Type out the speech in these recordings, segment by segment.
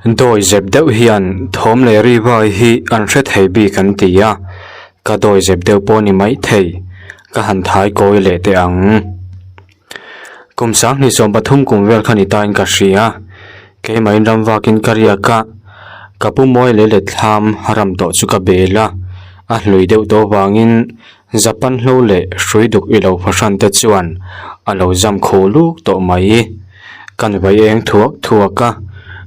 Dawi zep deuh hian thawm leh ri vai hi an hre thei bik an ti a, ka dawi zep deuh pawh ni maithei, ka han thai kawi leh teh ang. Kum sanghnih 13 kum vel kha ni tain ka hria, keimahin ram vakin ka riak a, ka pu mawi leh let thlam ram tawh chu ka bel a, a hlui deuh tawh vangin Japan hlo leh hrui duk i lo fahran te chuan a lo zam khuh luk tawh mai. Kan vai eng thuak thuak a,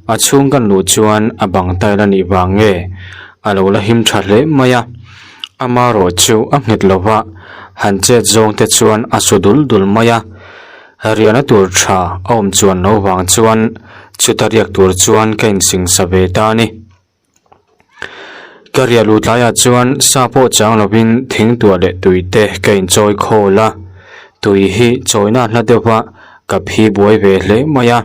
a chhung kan luh chuan a bang tail a nih vang nge a lo la him tha hle mai a, amarawh chu a nghet lo va, han chet zawng te chuan a su dul dul mai a, riahna tur tha a awm chuan lo vang chuan chuta riak tur chuan ka insingsa ve ta a ni. Ka riah luh tlaiah chuan sa pawh chang lovin thing tuah leh tui te ka inchawi khawl a, tui hi chawina hla deuha ka phi buai ve hle mai a.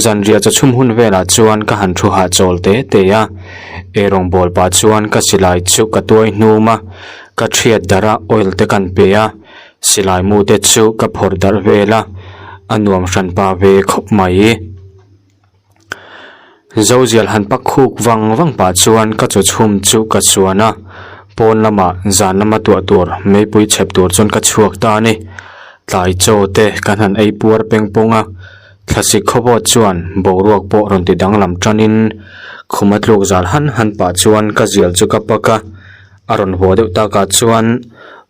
Zanriah chawchhum hun velah chuan ka han thu hahchawl te te a, eirawng bawl pah chuan ka silai chu ka tuai hnum a, ka thiat darh a oil te kan pe a, silai mu te chu ka phawrh darh vel a, a nuam hranpa ve khawp mai. Zozial han pak khuk vang vang pah chuan ka chaw chhum chu ka chuan a, pawn lamah zan lama tuah tur meipui chhep tur chuan ka chhuak ta a ni. Tlai chaw te kan han ei puar peng pawng a, thlasik khawpawh chuan boruak pawh rawn ti danglam tanin khuma tluk zal han han pah chuan ka zial chu ka pak a, a rawn haw deuh takah chuan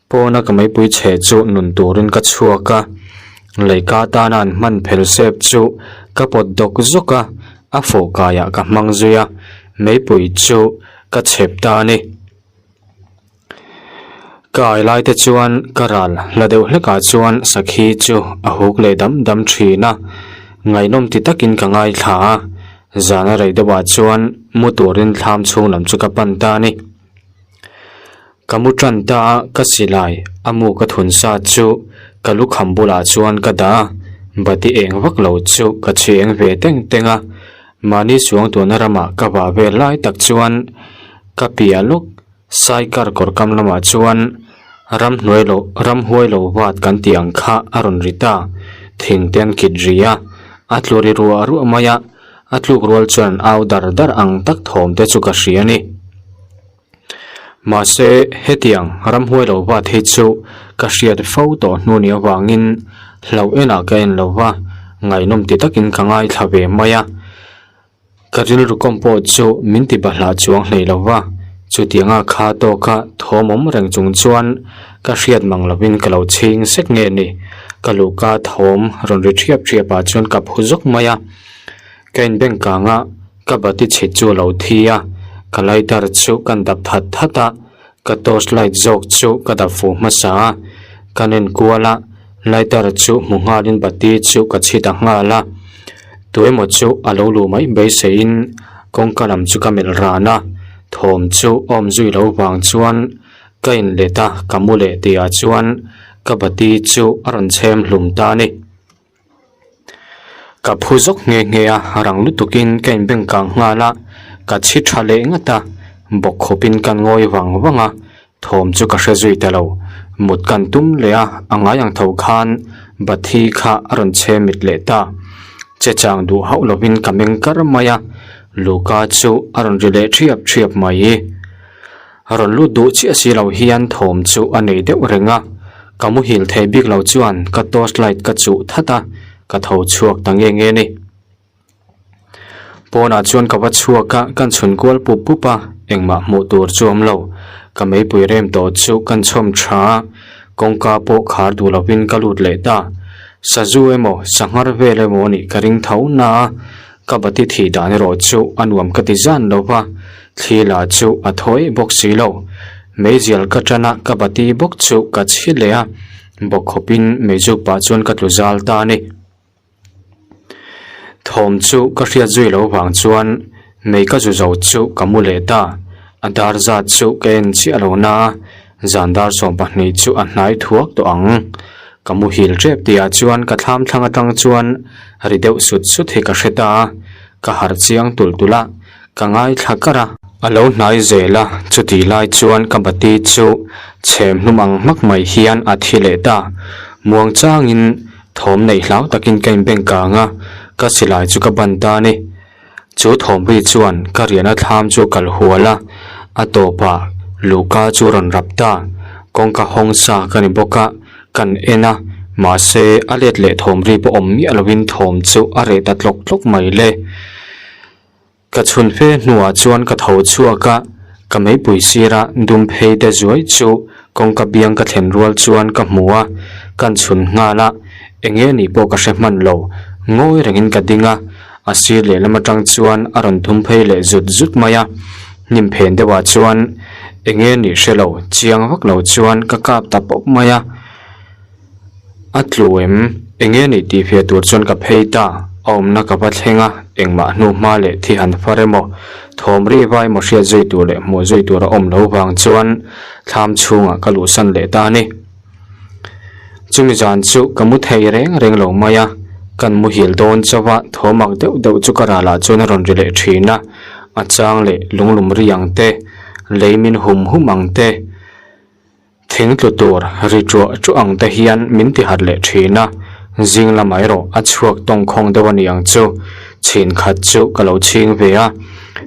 pawna ka meipui chhe chu nun turin ka chhuak a. Leika tana an hman phel sep chu ka pawt dawk zawk a, a fawh kaiah ka hmang zui a, meipui chu ka chhep ta a ni. Ka ai lai te chuan ka ral hla deuh hlekah chuan sakhi chu a huk leh dam dam thin a, ngaihnawm ti takin ka ngaithla a, zana rei deuhah chuan mu turin thlam chhung lam chu ka pan ta a ni. Ka mu tan ta a, ka silai a mu ka thun sa chu ka lukham bulah chuan ka dah a, bati eng vak lo chu ka chhi eng ve teng teng a, mahni suang tuahna ramah ka vah vel lai tak chuan ka piah lawk saikar kawr kam lamah chuan ramhnuai lo ramhuai lo vat kan tih ang kha a rawn ri ta, thing te an kit ri a, a tlu ri ruah ruah mai a, a tluk rual chuan au dar dar ang tak thawm te chu ka hria a ni. Mahse, hetiang ramhuai lo vat hi chu ka hriat fo tawh hnu ni avangin hlauh enah ka en lo va, ngaihnawm ti takin ka ngaithla ve mai a. Ka rilru kawm pawh chu min ti bahlah chuang hlei lo va, chutianga kha tawka thawm awm reng chung chuan ka hriat mang lovin ka lo chhing sek nge ni. Ka luhka thawm rawn ri ṭhiap ṭhiapah chuan ka phu zawk mai a. Ka inbeng kang a, ka bati chhit chu a lo thi a, ka lighter chu kan dap that that a, ka torch light zawk chu ka dap fuh hmasa a, ka nen kual a, lighter chu hmu nghalin bati chu ka chhi ta nghal a, tuemaw chu a lo luh mai beiseiin kawngka lam chu ka melh ran a, thawm chu awm zui lo vang chuan ka inlet a, ka mu leh tihah chuan ka bati chu a rawn chhem hlum ta a ni. Ka phu zawk nghe nghe a, rang lutukin ka inbeng kang nghal a, ka chhi tha leh ngat a, bawk khawpin ka ngawi vang vang a, thawm chu ka hre zui ta lo. Mut kan tum leh a, a ngai ang tho khan Bathi kha a rawn chhe mit leh ta. Che chang duh hauh lovin ka meng kar mai a, Luka chu a rawn ri leh thiap thiap mai. Rawn lut duh chiah si lo hian thawm chu a nei deuh reng a, ka muhil thei bik lo chuan ka torch light ka chuh that a, ka tho chhuak ta nge nge ni. Pawnah chuan ka va chhuak a, kan chhun kual pup pup a, engmah hmuh tur chu awm lo. Ka meipui rem tawh chu kan chhawm tha a, kawngka pawh khar duh lovin ka lut leh ta. Sazu emaw, sanghar vel emaw nih ka ring tho na a, Ka bati thih dan erawh chu a nuam ka ti zan lo va, thli la chu a thawi bawk si lo. Meizial ka tan a, ka bati bawk chu ka chhi leh a, bawk khawpin meizuk pah chuan ka tlu zal ta a ni. Thawm chu ka hriat zui lo vang chuan mei ka zu zo chu ka mu leh ta. A dar zat chu ka en chiah lo na a, Zan dar 12 chu a hnai thuak tawh ang. Ka muhil tep tihah chuan ka thlam thlang atang chuan ri deuh sut sut hi ka hre ta a, ka harh chiang tulh tulh a, ka ngaithla kar a. A lo hnai zel a, chutih lai chuan ka bati chu chhem hlum ang hmak mai hian a thi leh ta. Muang changin thawm neih hlau takin ka inbeng kang a, ka silai chu ka ban ta a ni. Chu thawm ri chuan ka riahna thlam chu kal hual a, a tawpah luhka chu rawn rap ta. Kawngka hawng sa ka ni bawk a, kan en a, mahse a let leh thawm ri pawh awm miah lovin thawm chu a reh ta tlawk tlawk mai le. Ka chhun fe hnuah chuan ka tho chhuak a, ka meipui sira dum phei te zuai chu kawngka biang ka thlen rual chuan ka hmu a, kan chhun nghal a, eng nge nih pawh ka hre hman lo, ngawi rengin ka ding a, a sir lehlam atang chuan a rawn thum phei leh zut zut mai a, hnim phen deuhah chuan eng nge nih hre lo, chiang vak lo chuan ka kap ta pawp mai a. A tlu em? Enge nih tih fiah tur chuan ka phei ta. A awmna ka va thleng a, engmah hnu hma leh thi han far emaw, thawm ri vai emaw hriat zui tur leh hmuh zui tur a awm lo vang chuan thlam chhungah ka luhsan leh ta a ni. Chumi zan chu ka mu thei reng reng lo mai a, kan muhil dawn chauh a, thawm ak deuh deuh chu ka ralah chuan a rawn ri leh thin a, a chang leh lunglum ri ang te, lei min hum hum ang te, Thing tlu tur ri ṭuah ṭuah ang te hian min ti harh leh ṭhin a, zing lamah erawh a chhuak tawngkhawng deuh a ni ang chu. Chhin khat chu ka lo chhing ve a,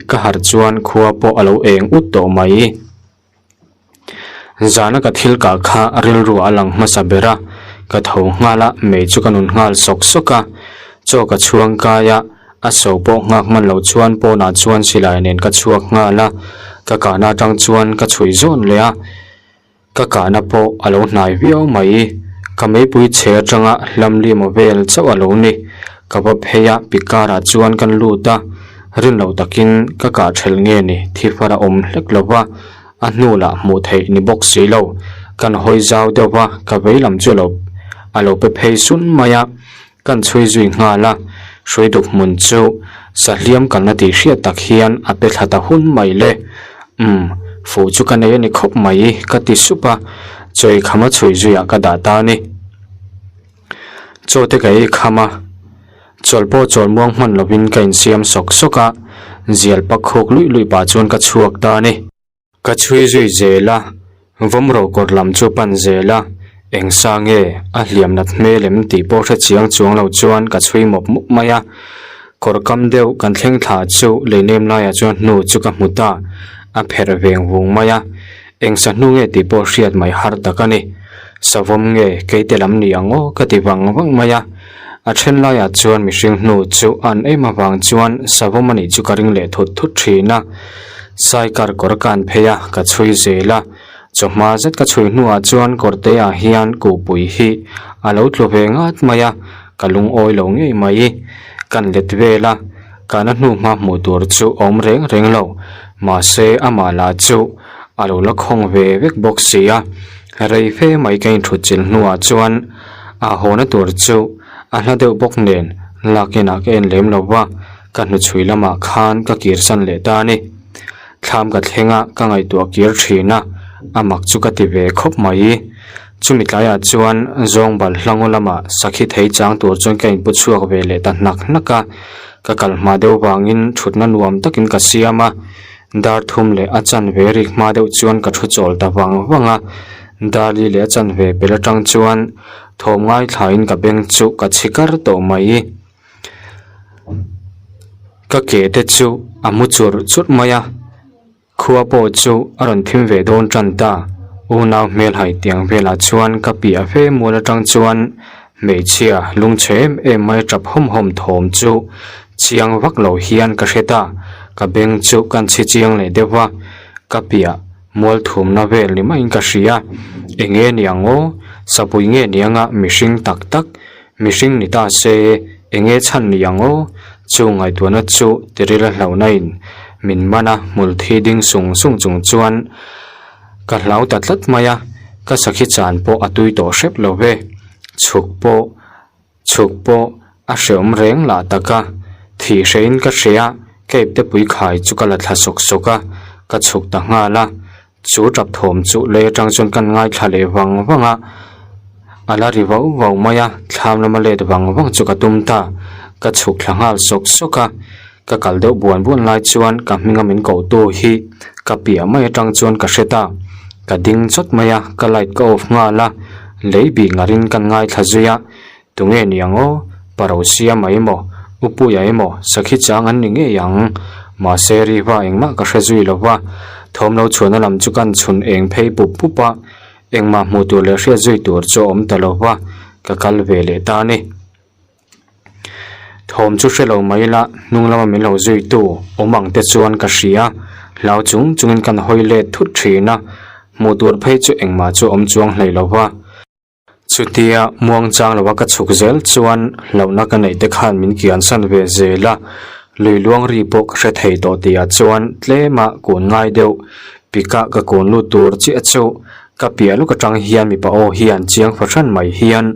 ka harh chuan khua pawh a lo eng ut tawh mai. Zana ka thil kah kha rilru a lang hmasa ber a, ka tho nghal a, mei chu ka nun nghal sawk sawk a, chaw ka chhuang kai a, A so pawh nghak hman lo chuan pawnah chuan silai nen ka chhuak nghal a, ka kahna atang chuan ka chhui zawn leh a, ka kahna pawh a lo hnai viau mai. Ka meipui chhe atanga hlam limaw vel chauh a lo ni. Ka va phei a, pikarah chuan kan lut a, rin loh takin ka kah thelh nge ni thi far a awm hlek lo va, a hnu lah hmuh theih ni bawk si lo. Kan hawi zau deuh va, ka vei lam chu a lo pe phei sun mai a. Kan chhui zui nghal a, Hruaiduk hmun chu sahliam kalna tih hriat tak hian a pe thla ta hun mai le. Umm, fuh chu ka nei a ni khawp mai ka ti sup a, chawi khama chhui zuiah ka dah ta a ni. Chaw te ka ei kham a, chawlh pawh chawl muang hman lovin ka insiam sawk sawk a, zial pak khuk luih luih pah chuan ka chhuak ta a ni. Ka chhui zui zel a, vawmro kawr lam chu pan zel a, eng sa nge a hliam nat hmel em tih pawh hre chiang chuang lo chuan ka chhui mawp mawp mai a. Kawr kam deuh kan thleng thla chu lei nem laiah chuan hnu chu ka hmu ta, a pherh veng vung mai a, eng sa hnu nge tih pawh hriat mai har tak a ni. Savawm nge keite lam ni ang aw ka ti vang vang mai a, a then laiah chuan mihring hnu chu an em avang chuan savawm a nih chu ka ring leh thut thut thin a. Saikar kawr kan phei a, ka chhui zel a. Chawhma zet ka chhui hnuah chuan kawrteah hian kuhpui hi a lo tlu ve ngat mai a, ka lungawi lo ngei mai. Kan let vel a, kana hnu hma hmuh tur chu awm reng reng lo. Mahse amah lah chu a lo la khawng ve vek bawk si a. Rei fe mai ka inthut chilh hnuah chuan a hawna tur chu a hla deuh bawk nen lak inah ka en lem lo va. Ka hnuchhui lamah khan ka kirsan leh ta a ni. Thlam ka thleng a, ka ngaihtuah kir thin a, a mak chu ka ti ve khawp mai. Chumi tlaiah chuan zawng bal hlangaw lamah sakhi thei chang tur chuan ka inpu chhuak ve leh ta hnak hnak a. Ka kal hma deuh vangin thutna nuam takin ka siam a, dar thum leh a chanve rik hma deuh chuan ka thu chawl ta vang vang a. Dar li leh a chanve pel atang chuan thawm ngaithlain ka beng chu ka chhi kar tawh mai. Ka ke te chu a mu churh churh mai a, khua pawh chu a rawn thim ve dawn tan ta. Unau hmelhai tiang velah chuan ka piah fe mual atang chuan hmeichhia lungchhe em em mai tap hawm hawm thawm chu chiang vak lo hian ka hre ta. Ka beng chu kan chhi chiang leh deuh va, ka piah mual thumna vel ni maiin ka hria. Eng nge niang aw? Sapui nge nianga mihring tak tak Mihring ni ta se, enge chhan ni ang aw? Chu ngaihtuahna chu tiril a hlauhna in min man a, hmul thi ding sung sung chung chuan ka hlau ta tlat mai a, ka sakhi chan pawh a tui tawh hrep lo ve. Chhuk pawh chhuk pawh a hreawm reng lah tak a, thih hrehin ka hria, ka ipte pui khai chu ka la thla sawk sawk a, ka chhuk ta nghal a. Chu tap thawm chu lei atang chuan kan ngaithla leh vang vang a, a la ri vau vau mai a, thlam lama let vang vang chu ka tum ta, ka chhuk thla nghal sawk sawk a, ka kal deuh buan buan lai chuan ka hminga min koh tu hi ka piah mai atang chuan ka hre ta, ka ding chawt mai a, ka light ka off nghal a, lei bih ngarin kan ngaithla zui a, tunge ni ang aw, pa ro sia mai maw? Upuia emaw sakhi chang an ni ngei ang. Mahse riva engmah ka hre zui lo va, thawm lo chhuahna lam chu kan chhun eng phei pup pup a, engmah hmuh tur leh hriat zui tur chu a awm ta lo va, ka kal ve leh ta a ni. Thawm chu hre lo mai ila, hnung lama min lo zuitu awm ang te chuan ka hria, hlau chung chungin kan hawi let thut thin a, hmuh tur phei chu engmah chu awm chuang hlei lo va. Chutia muang chang lova ka chhuk zel chuan hlauhna ka neih te khan min kiansan ve zel a, lui luang ri pawh ka hre thei tawh tihah chuan tlema kun ngai deuh pikah ka kun lut tur chiah chu ka piah luk atang hian mipa aw hian chiang fahran mai hian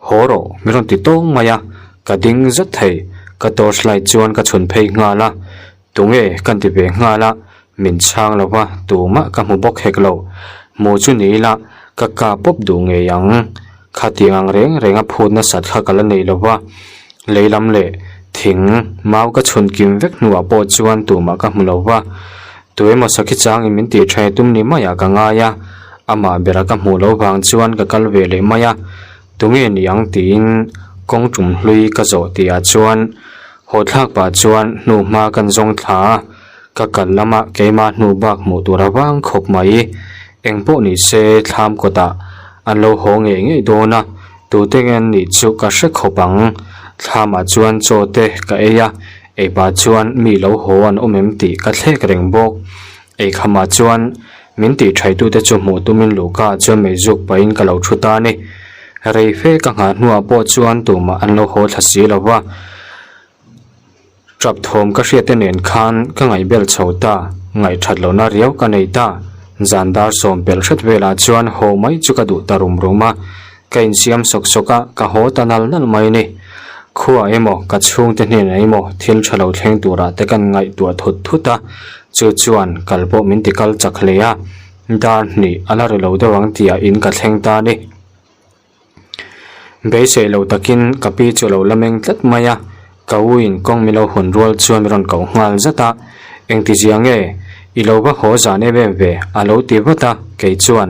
haw rawh min rawn ti tawng mai a, ka ding zet thei, ka torch light chuan ka chhun phei nghal a. Tunge kan ti ve nghal a, min chhang lo va, tumah ka hmu bawk hek lo. Hmu chu ni ila, ka ka pawp duh ngei ang. Khatiang ang reng reng a phut nasat kha ka la nei lo va. Lei lam leh thing, mau ka chhun kim vek hnuah pawh chuan tumah ka hmu lo va. Tuemaw sakhi changin min tih tha tum ni maiah ka ngai a, amah bera ka hmuh loh vang chuan ka kal ve leh mai a. Tunge ni ang tiin kawng tum hlui ka zawh tihah chuan haw thlak pah chuan hnu hma kan zawng thla a, ka kal lama keimah hnu bak hmuh tur a vang khawp mai. Eng pawh ni se thlam kawtah an lo haw ngei ngei dawn a, tute nge an nih chu ka hre khawp ang. Thlamah chuan chaw te ka ei a, ei pah chuan mi lo haw an awm em tih ka thlek reng bawk. Eikhamah chuan min tih thaitute chu hmuh tumin luhka chuan mei zuk pahin ka lo thu ta a ni. Rei fe ka nghah hnuah pawh chuan tumah an lo haw thla si lo va. Tap thawm ka hriat te nen khan ka ngaihbel chho ta, ngaihthat lohna riau ka nei ta. Zan dar sawm pelh hret velah chuan haw mai chu ka duh ta rum rum a. Ka insiam sawk sawk a, ka haw ta nal nal mai a ni. Khua emaw, ka chhungte hnenah emaw thil tha lo thleng turah te kan ngaihtuah thut thut a, chu chuan kal pawh min ti kal chak hle a, dar hnih a la ri lo deuh ang tihah in ka thleng ta a ni. Beisei lo takin ka pi chu a lo la meng tlat mai a, ka u in kawng mi lo hawn rual chuan mi rawn koh nghal zat a, Engtizia nge i lo va haw zan em em ve? a lo ti vat a, kei chuan,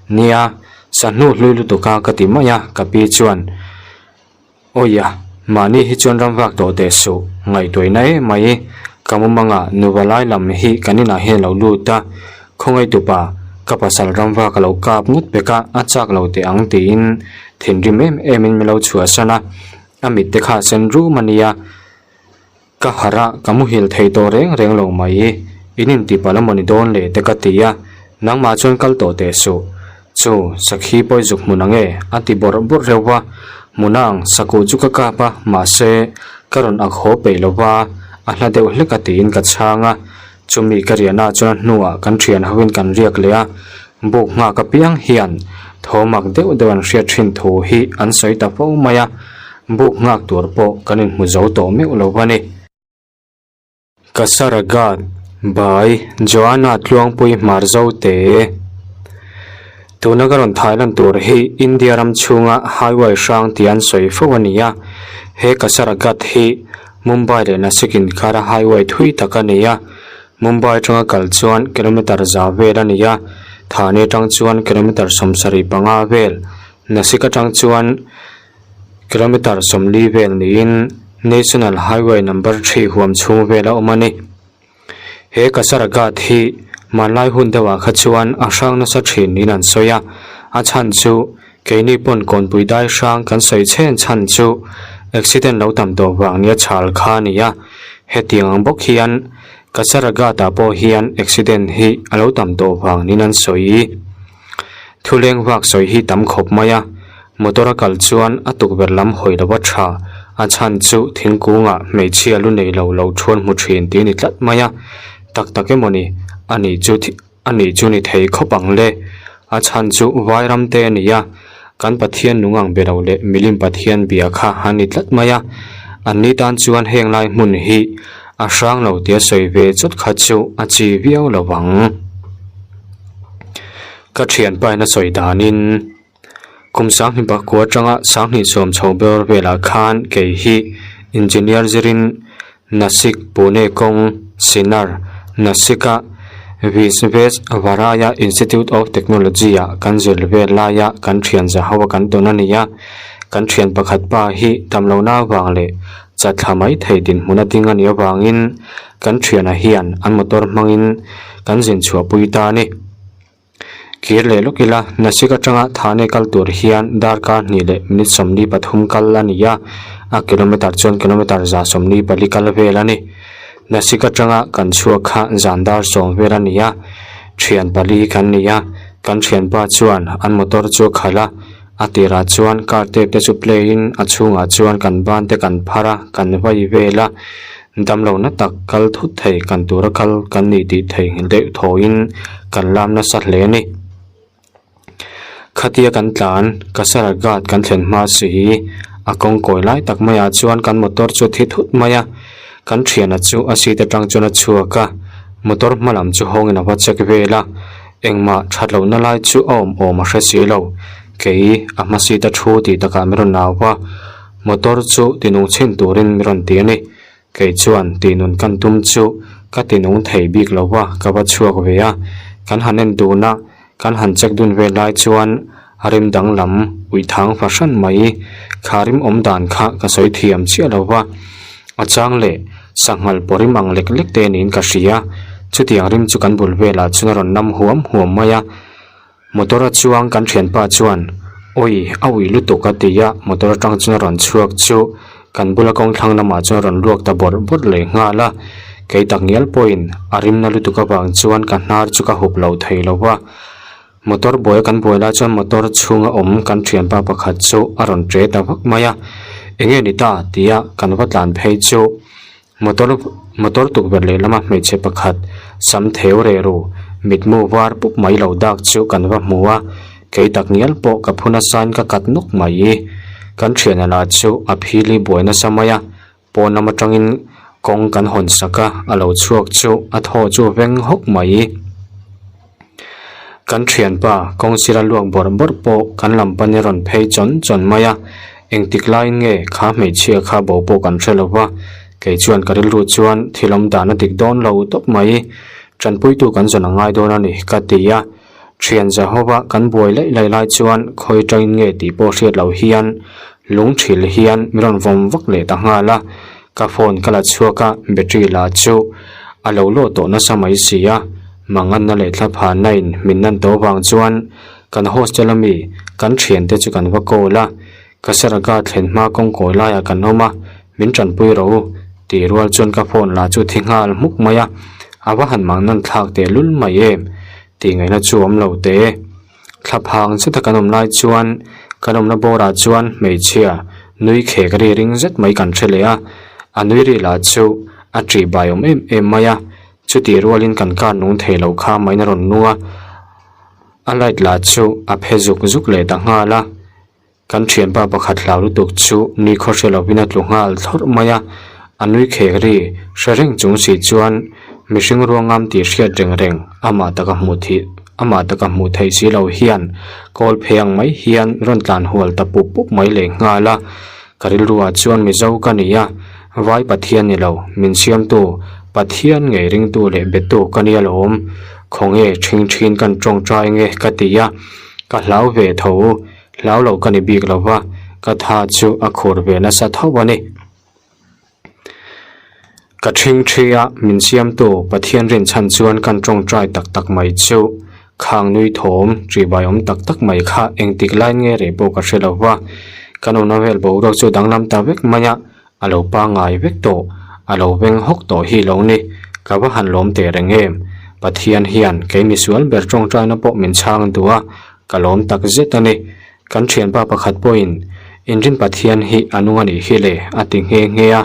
Nia, Sa hnu hlui lutuk a ka ti mai a, ka pi chuan, Awia, mahni hi chuan ram vak tawh teh suh, ngaihtuahna em mai, ka mumanga nuva lai lam hi kan inah hian a lo lut a, khawngaih tupa, ka pasal ram vak a lo kap ngawt pek a, a chak lo teh ang tiin thinrim em emin min lo chhuahsan a, a mit te kha a sen rum a nia. Ka harh a, ka muhil thei tawh reng reng lo mai. In intipalh a mawni dawn le te ka ti a, nangmah chuan kal tawh teh suh. Chu, sakhi pawi zuk hmun ang e, a ti bawrh bawrh reuh va. Hmunang, sakuh chu ka kap a, mahse, ka rawn ak haw peih lo va, a hla deuh hlek a tiin ka chhang a. Chumi ka riahna chuan a hnuah kan thian hoin kan riak leh a, buk nghak apiang hian thawmak deuh deuh an hriat thin thu hi an sawi ta fo mai a, buk nghak tur pawh kan inhmu zo tawh meuh lo a ni. Kasaraghat by Joanna Tluangpui Hmarzote Tuna ka rawn thai lan tur hi India ram chhunga highway hrang tih an sawi fo a ni a, he Kasaraghat hi Mumbai leh Nasik inkara highway thui tak a ni a, Mumbai atanga kal chuan kilometre za vel a ni a, Thane atang chuan kilometre 75 vel, Nasik atang chuan kilometre 40 vel niin National Highway number three huam chhung vel a awm a ni. He Kasaraghat hi hmanlai hun deuhah kha chuan a hrang nasa thin niin an sawi a, a chhan chu keini pawn kawnpui dai hrang kan sawi chhen chhan chu accident lo tam tawh vang nia chhal kha a ni a, hetiang ang bawk hian Kasaraghat-ah pawh hian accident hi a lo tam tawh vang niin an sawi. Thuleng vak sawi hi tam khawp mai a, motor a kal chuan a tukverh lam hawi lo a tha, a chhan chu thingkungah hmeichhia lu nei lo lo thuan hmu thin tih a ni tlat mai a, tak tak emaw ni, a nih chu a nih chu ni thei khawp ang le, a chhan chu vai ram te a ni a, kan Pathian nung ang be lo leh milim Pathian bia kha a ni tlat mai a, an ni tan chuan heng lai hmun hi a hrang lo tia sawi ve chawt kha chu a chi viau lo ang. Ka thianpa in a sawi danin kum sanghnih pakua atanga sanghnih sawm chho bawr velah khan kei hi engineer zirin Nasik Pune kawng Sinnar Nasik a Visvesvaraya Institute of Technology ah kan zir vel laia kan thian za ho a kan tawn a ni a, kan thian pakhat pa hi damlohna avang leh. Chat thla mai thei dinhmun a ding a nih avangin kan thiana hian an motor hmangin kan zin chhuahpui ta a ni. Kir leh lawk ila, Nasik atanga Thane kal tur hian darkar hnih leh minute 43 kal a ni a, a kilometer chuan kilometer 144 kal vel a ni. Nasik atanga kan chhuak kha zan dar sawm vel a ni a, thian pali kan ni a, kan thianpa chuan an motor chu a khalh a, a tirah chuan car tape te chu play in a chhungah chuan kan ban te kan phar a, kan vai vel a, damlo na tak kal thut thei kan tura kal kan nih tih theihnghilh deuh thawiin kan lam nasa hle a ni. Khatia kan tlan, Kasaraghat kan thlen hma si hi a kawng kawi lai tak maiah chuan kan motor chu a thi thut mai a, kan thiana chu a seat atang chuan a chhuak a, motor hma lam chu hawngin a va check vel a, engmah that lohna lai chu a awm awm a hre si lo, kei a hma seat a thu tih takah min rawn au va, motor chu tinung chhin turin min rawn ti a ni. Kei chuan tihnun kan tum chu ka tinung thei bik lo va, ka va chhuak ve a. Kan han en dun a, kan han check dun vel lai chuan a rim danglam uih thang fahran mai. Kha rim awm dan kha ka sawi thiam chiah lo va, a chang leh sanghal pawh rim ang lek lek te niin ka hria. Chutiang rim chu kan bul velah chuan a rawn nam huam huam mai a. Motor a chuang kan thianpa chuan, Awi, a ui lutuk a ti a, motor atang chuan a rawn chhuak chu kan bula kawng thlang lamah chuan a rawn luak ta bawrh bawrh leh nghal a. Kei tak ngial pawhin a rimna lutuk avang chuan ka hnar chu ka hup lo thei lo va. Motor buai a kan buai lai chuan motor chhunga awm kan thianpa pakhat chu a rawn ṭe ta vak mai a, Enge ni ta? tia kan va tlan phei chu. Motor motor tukverh lehlama hmeichhe pakhat sam theu reh ru mitmu var pup mai lo dak chu kan va hmu a, kei tak ngial pawh ka phu nasain ka kat nawk mai. Kan thiana lah chu a phili buai nasa mai a, pawn lam atangin kawng kan hawn sak a, a lo chhuak chu a thaw chu veng hawk mai. Kan thianpa kawng sira luak bawrh bawrh pawh kan lam panin rawn phei chawn chawn mai a, engtik laiin nge kha hmeichhia kha bo pawh kan hre lo va, kei chuan ka rilru chuan thil awm dan a dik dawn lo tawp mai, tanpuitu kan zawn a ngai dawn a ni ka ti a, thian Zahova kan buai laih laih lai chuan khawi tangin nge tih pawh hriat loh hian lung thil hian min rawn vawm vak leh ta nghal a, ka phone ka la chhuak a, battery la chu a lo lawh tawh nasa mai si a. Manganna leh thlaphanna in min nan tawh vang chuan kan hostel a mi kan thiante chu kan va call a, Kasaragha thlen hma kawngkawi laiah kan awm a, min tanpui rawh u tih rual chuan ka phone lah chu thi nghal hmuk mai a, a va han mangan thlak teh lul mai em tih ngaihna chu awm lo teh. Thlaphang zeta kan awm lai chuan kan awmna bawrah chuan hmeichhia nui khek ri ring zet mai kan hre leh a, a nui ri lah chu a ṭih bai awm em em mai a. Chutih rualin kan car nung thei lo kha main a rawn nung a, a light lah chu a phe zuk zuk leh ta nghal a. Kan thianpa pakhat hlau lutuk chu ni khaw hre lovin a tlu nghal thlawrh mai a, a nui khek ri hre reng chung si chuan mihring ruangam tih hriat reng reng amah taka hmuh thih amah taka hmuh theih si lo hian kawl phei ang mai hian rawn tlan hual ta pup pup mai leh nghal a. Ka rilruah chuan Mizo ka ni a, Vai Pathian ni lo, min siamtu, Pathian ngei ringtu leh betu ka nia lawm, khawnge ṭhing ṭhin kan ṭawngṭai nge ka ti a, ka hlau ve tho, hlau lo ka ni bik lo va, ka tha chu a khur ve nasa tho a ni. Ka ṭhing ṭhi a, min siamtu Pathian rinchhan chuan kan ṭawngṭai tak tak mai chu, khang nui thawm, ṭihbai awm tak tak mai kha engtik laiin nge reh pawh ka hre lo va, kan awmna vel boruak chu danglam ta vek mai a, A lo pangngai vek tawh, a lo veng hawk tawh hi lo ni, ka va han lawm teh reng em? Pathian hian kei misual ber tawngtaina pawh min chhang duh a, ka lawm tak zet a ni. Kan thianpa pakhat pawhin, Inrin Pathian hi a nung a nih hi le, a ti nghe nghe a.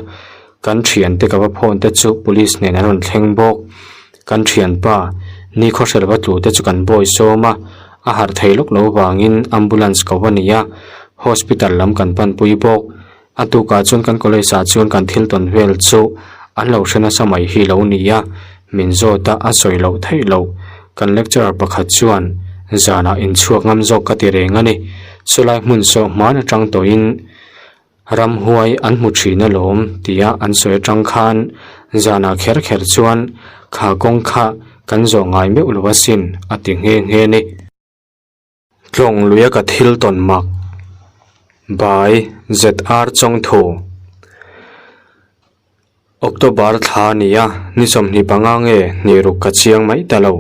Kan thiante ka va phone te chu police nen an rawn thleng bawk. Kan thianpa, ni khawhrel va tlu te chu kan bawi sawm a, a harh thei lawk lo vangin ambulance ko a ni a, hospital lam kan panpui bawk. A tukah chuan kan college ah chuan kan thil tawn vel chu an lo hre nasa mai hi lo ni a, min zawt a, a sawi loh theih loh. Kan lecturer pakhat chuan zanah inchhuak ngam zawk ka ti reng a ni. Chulai hmun saw hman atang tawhin ramhuai an hmu thin alawm tia an sawi atang khan zanah kher kher chuan kha kawng kha kan zawh ngai meuh lo asin a ti nghe nghe a ni. Tlawng luia ka thil tawn mak by ZR Chawngthu. October thla a ni a, ni 25 nge hnih ruk ka chiang mai ta lo.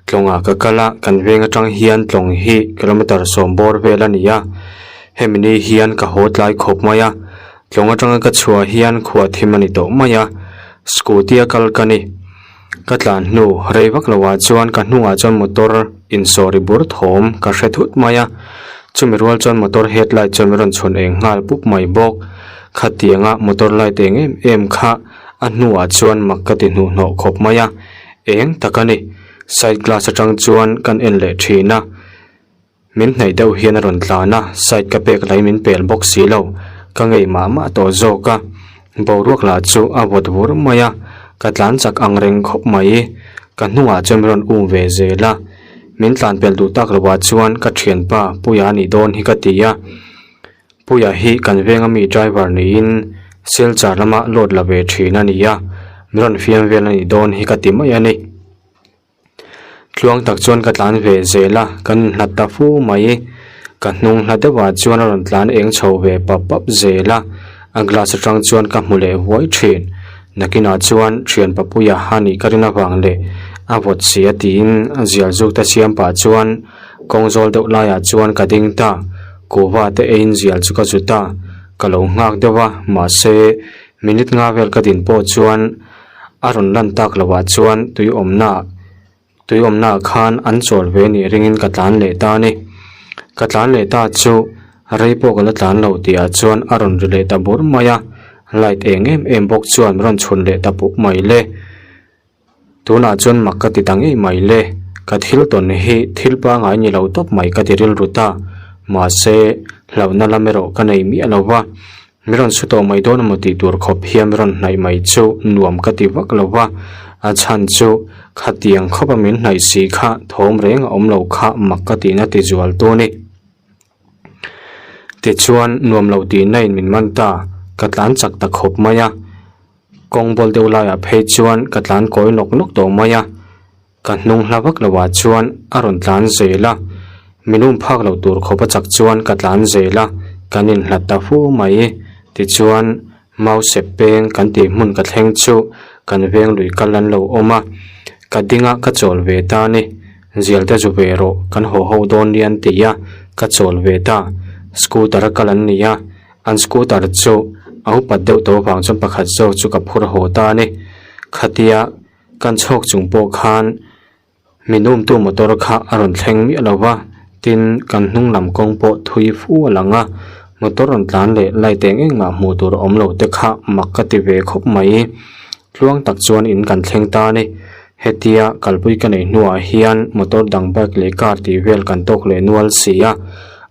Tlawngah ka kal a, kan veng atang hian tlawng hi kilometre sawm bawr vel a ni a. Hemi ni hian ka haw tlai khawp mai a, tlawng atanga ka chhuah hian khua thim a ni tawh mai a, scooty a kal ka ni. Ka tlan hnu rei vak lo ah chuan ka hnungah chuan motor insawh ri bur thawm ka hre thut mai a, chumi rual chuan motor headlight chuan min rawn chhawn eng nghal pup mai bawk. Khatianga motor light eng em em kha a hnuah chuan mak ka ti hnuhnawh khawp mai a, eng tak a ni. Side glass atang chuan kan en leh thin a. Min hnaih deuh hian a rawn tlan a, side ka pek lai min pel bawk si lo, ka ngei mah mah tawh zawk a, boruak lah chu a vawt vur mai a, ka tlan chak ang reng khawp mai, ka hnungah chuan min rawn um ve zel a, min tlan pel duh tak lovah chuan ka thianpa Puia a nih dawn hi ka ti a, Puia hi kan venga mi driver niin Silchar lama load la ve thin a ni a, min rawn fiam vel a nih dawn hi ka ti mai a ni. Tluang tak chuan ka tlan ve zel a, kan inhlat ta fu mai. Ka hnung hla deuhah chuan a rawn tlan eng chho ve pap pap zel a, a glass atang chuan ka hmu leh huai thin. Nakinah chuan thian papuia a nih ka rin avang leh a vawt si a tiin zial zuk te siam pah chuan kawng zawl deuh laiah chuan ka ding ta. Kuhva te eiin zial chu ka zut a, ka lo nghak deuh a, mahse minute nga vel ka din pawh chuan A rawn lan tak loh ah chuan tui awmna tui awmna ah khan an chawl ve nih ringin ka tlan leh ta a ni. Ka tlan leh ta chu rei pawh ka la tlan lo tih ah chuan a rawn ri leh ta bur mai a, light eng em em bawk chuan rawn chhun leh ta pup mai le. Tunah chuan mak ka ti ta ngei mai le, ka thil tawn hi thil pangai ni lo tawp mai ka ti rilru ta, mahse hlauhna lam erawh ka nei miah lo va. Mi rawn su tawh mai dawn emaw tih tur khawp hian mi rawn hnaih mai chu nuam ka ti vak lo va, a chhan chu khatiang khawpa min hnaih si kha thawm reng a awm lo kha mak ka tihna ti zual tu a ni. Tichuan nuam lo tihna in min man ta, ka tlan chak ta khawp mai a, kawng bawl deuh laiah phei chuan ka tlan kawi nawk nawk tawh mai a. Ka hnung hla vak lo ah chuan a rawn tlan zel a, min um phak lo tur khawp a chak chuan ka tlan zel a, kan inhlat ta fu mai. Tichuan, mau sep peng kan tih hmun ka thleng chu kan veng lui kal an lo awm a, ka ding a ka chawl ve ta a ni. Zial te zu ve rawh, kan haw ho dawn nia an ti a, ka chawl ve ta. Scooter a kal an ni a, an scooter chu a upat deuh tawh vang chuan pakhat zawk chu ka phur haw ta a ni. Khatia. Kan chhawk chung pawh khan min umtu motor kha a rawn thleng miah lo va, tin kan hnung lam kawng pawh thui fu a lang a, motor rawn tlan leh light eng engmah hmuh tur a awm lo te kha mak ka ti ve khawp mai. Tluang tak chuan in kan thleng ta a ni. Hetia kalpui ka neih hnuah hian motor dang bike leh car tih vel kan tawk leh nual si a,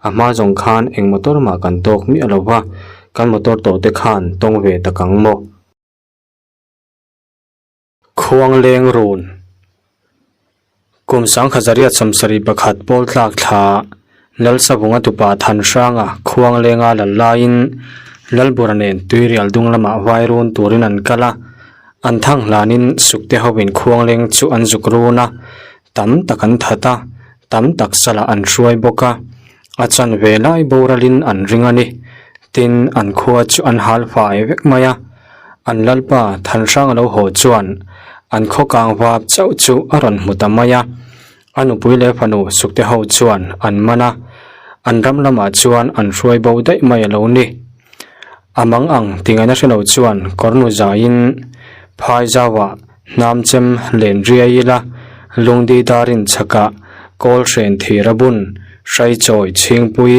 a hma zawng khan eng motor mah kan tawk miah lo va, kan motor tawh te khan tawng ve tak ang maw? Khuangleng run Kum sangkha zariat sawmsarih pakhat pawl tlak thla Lalsavunga tupa Thanhranga Khuanglenga lal laiin Lalbura nen Tuirial dung lamah vai run turin an kal a, an thang hlanin Sukte hovin Khuangleng chu an zuk run a, tam tak an that a, tam tak salah an hruai bawk a, a chanve lai boralin an ring a ni. Tin, an khua chu an hal fai vek mai a. An lalpa Thanhrang a lo haw chuan an khaw kang vap chauh chu a rawn hmu ta mai a. A nupui leh fanu Sukte ho chuan an man a, an ram lamah chuan an hruai bo daih mai a lo ni. A mang ang tingaina hre lo chuan kawrnu zaiin phai zauah hnam chem len riai ila lungdi darin chhakah kawl hren thir a bun Hraichawi Chhingpui.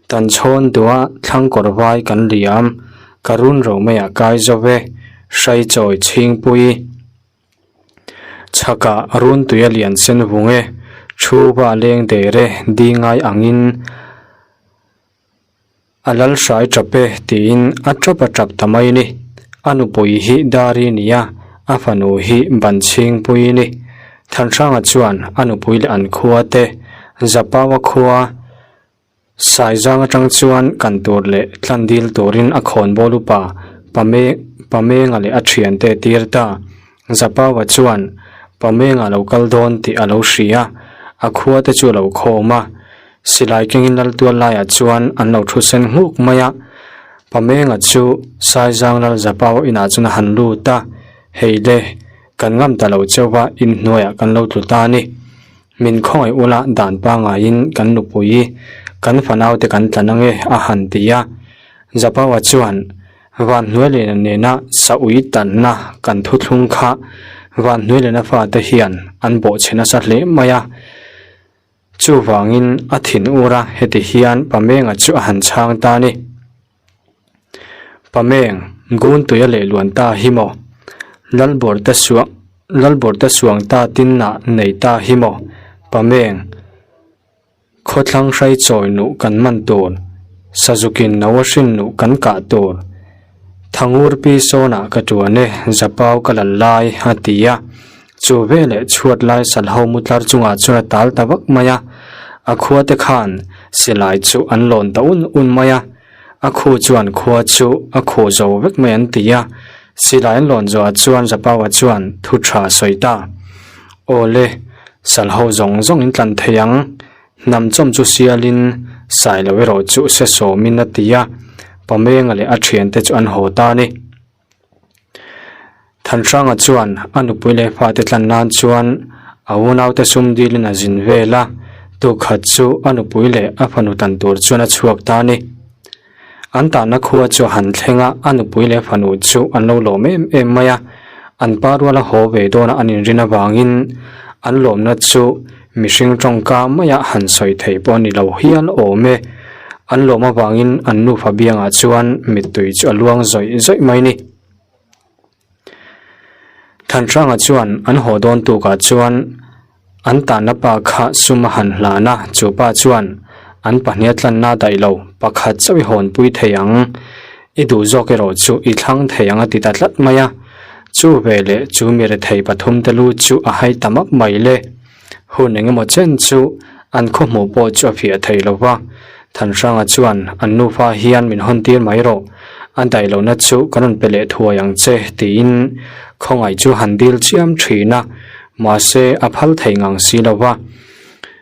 Tan chhawn duha thlang kawr vai kan liam, ka run ro maiah kai zo ve, hrai chawi chhingpui. Chhakah run tui a lian sen vung e, thu va leng der e, di ngai angin a lal hrai tap e tiin a tap a tap ta mai ni. A nupui hi Dari nia, a fanu hi ban chhingpui ni. Thanhranga chuan a nupui leh an khua te, Zapaua khua, Saizang atang chuan kan tur leh tlan dil turin a khawnbawl upa Pame Pamenga leh a thiante tir ta. Zapaua chuan Pamenga lo kal dawn tih a lo hria a, a khua te chu a lo khawm a. Silai kengin Laltual laiah chuan an lo thu sen nghuk mai a. Pamenga chu Saizang Lal Zapau inah chuan a han lut a, Hei le, kan ngam ta lo cheu va, inhnuaiah kan lo tlu ta a ni. Min khawngaih ula dan pangaiin kan nupui, kan fanaute kan tlan ange a han ti a. Zapaua chuan Vanhnuailena nena saui tanna kan thuthlung kha Vanhnuailena fate hian an bawhchhe nasa hle mai a. Chuvangin a thin ur a, heti hian Pamenga chu a han chhang ta a ni. Pameng, Guntuia leh luan ta hi maw? Lalbawrte suang Lalbawrte suang ta tinna nei ta hi maw? Pameng, Khawthlang hrai chawi nuh kan man tur, Sazukin no a hrin nuh kan kah tur, Thangur pi sawnah ka tuan e, Zapau ka lal lai, a ti a. Chu veleh chhuat lai salho mutlar chungah chuan a tal ta vak mai a, a khua te khan silai chu an lawn ta un un mai a, a khu chuan khua chu a khuh zo vek mai an ti a, silai an lawn zawhah chuan Zapaua chuan thu tha sawi ta. Aw le, salho zawng zawng in tlan thei ang, hnam chawm chu sialin Sailo erawh chu se sawmin a ti a, Pamenga leh a thiante chu an haw ta a ni. Thanhranga chuan a nupui leh fate tlan nan chuan a unaute sum dilin a zin vel a, tukhat chu a nupui leh a fanu tan tur chuan a chhuak ta a ni. An tahna khua chu a han thleng a, a nupui leh fanu chu an lo lawm em em mai a, an pa ruala haw ve dawna an inrin avangin an lawmna chu mihring tawngka maia han sawi thei pawh a ni lo hial awm e. An lawm avangin an nufa biangah chuan mittui chu a luang zawih zawih mai ni. Thanhranga chuan an haw dawn tukah chuan an tahna pa kha sum a han hlan a, chu pa chuan an pahnih a tlanna daih lo, pakhat chauh i hawnpui thei ang, i duh zawk erawh chu i thlang thei ang a ti ta tlat mai a. Chu veleh chu mi rethei pathum te lu chu a hai ta map mai le. Hun eng emaw chen chu an khaw hmuh pawh chu a fiah thei lo va, Thanhranga chuan an nufa hian min hawn tir mai rawh, a daih lohna chu kan rawn pe leh thuai ang che tiin khawngaih chu han dil chiam thin a, mahse a phal thei ngang si lo va.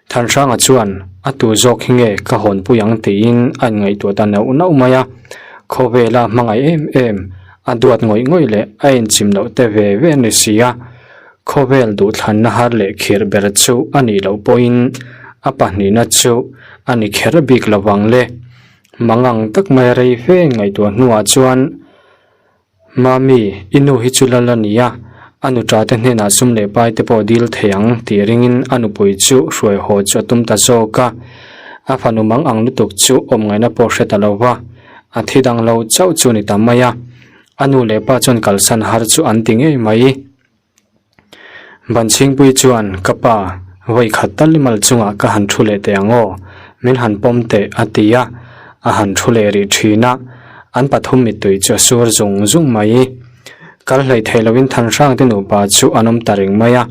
Thanhranga chuan a tu zawk hi nge ka hawnpui ang tiin a inngaihtuah ta neuh neuh mai a, khawvela hmangaih em em, a duat ngawih ngawih leh a inchim loh te ve ve a ni si a. Khawvel duhthlanna har leh khirh ber chu a nih loh pawhin a pahnihna chu a ni kher bik lo vang le. Mangang tak mai rei fe ngaihtuah hnuah chuan, Mami, i nu hi chu lal a ni a, a nuṭa te hnenah sum leh pai te pawh dil thei ang tih ringin a nupui chu hruai haw chu a tum ta zawk a. A fanu mangang lutuk chu awm ngaihna pawh hre ta lo va, a thi dang lo chauh chu a ni ta mai a. A nu leh pa chuan kalsan har chu an ti ngei mai. Banchhingpui chuan, Ka pa, vawi khat tal i mal chungah ka han thu leh teh ang aw, min han pawm teh, a ti a, a han thu leh rih thin a, an pathum mittui chu a sur zung zung mai. Kal hleih theih loin Thanhrangte nupa chu an awm ta reng mai a.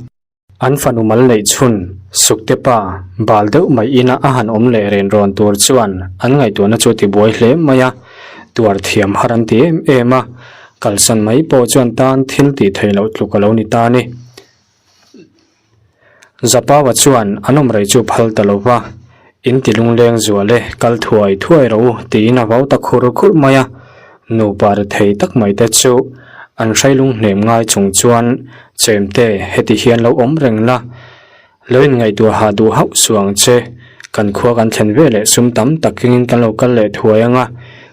An fanu mal neih chhun, Sukte pa, bal deuh mai ina a han awm leh ren rawn tur chuan an ngaihtuahna chu a tibuai hle mai a, tuar thiam har an ti em em a, kalsan mai pawh chuan tan thil tih theih loh tluk a lo ni ta a ni. Zapaua chuan an awm rei chu phal ta lo va, In ti lungleng zual e, kal thuai thuai rawh u tiin a vau ta khur khur mai a, nupa rethei tak mai te chu an hrailung hnem ngai chung chuan Chemte heti hian lo awm reng la, lo inngaihtuah hah duh hauh suh ang che, kan khua kan thlen ve leh sum tam tak kengin kan lo kal leh thuai ang a,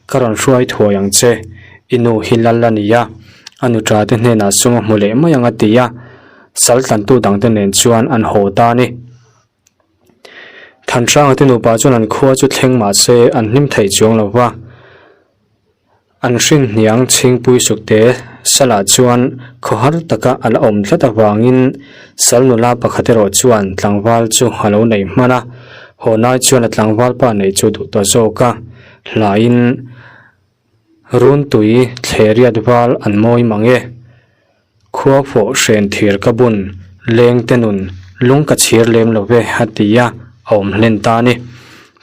ka rawn hruai thuai ang che, i nu hi lal a ni a, a nuṭa te hnenah sum a hmu leh mai ang a ti a, sal tlantu dangte nen chuan an haw ta a ni. Thanhranga te nupa chuan an khua chu thleng mah se an hlim thei chuang lo va, an hrin hniang chhingpui sukte salah chuan khawhar taka a la awm tlat avangin sal nula pakhat erawh chuan tlangval chu a lo nei hman a, haw nai chuan a tlangval pa neih chu duh ta zawk a, hlaiin Runtui thlehriat val an mawi mang e. Khua fawh hren thir ka bun, leng te nun, lung ka chhir lem lo ve, a ti a, a awm hlen ta a ni.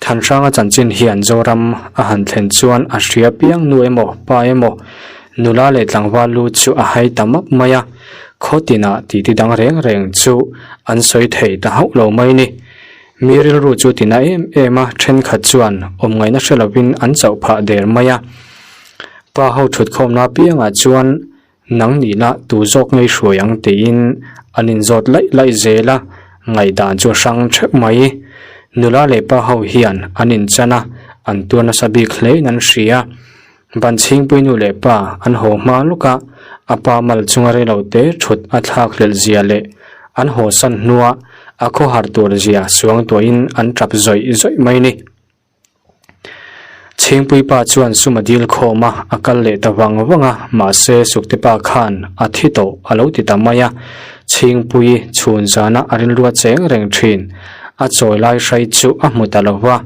Thanhranga chanchin hian Zoram a han thlen chuan a hria piang nu emaw, pa emaw, nula leh tlangval lu chu a hai ta map mai a, khaw tinah titi dang reng reng chu an sawi thei ta hauh lo mai ni. Mi rilru chu tina em em a, thenkhat chuan awm ngaihna hre lovin an chauh phah der mai a. Pa ho thutkhawmna apiangah chuan nang nihna tu zawk ngei hruai ang tiin an inzawt laih laih zel a, ngaihdan chu a hrang theuh mai. Nula leh pa ho hian an inchan a, an tuar nasa bik hlein an hria. Ban chhingpui nu leh pa an haw hma lawk a, a pa mal chunga reilo te thut a thlak hlelh zia leh an haw san hnua a khawhar tur zia suangtuahin an tap zawih zawih mai ni. Chhingpui pa chuan sum a dil khawm a, a kal leh ta vang vang a, mahse Sukte pa khan a thi tawh a lo ti ta mai a, Chhingpui chhun zana a rilru a cheng reng thin. A chawi lai hrai chu a hmu ta lo va,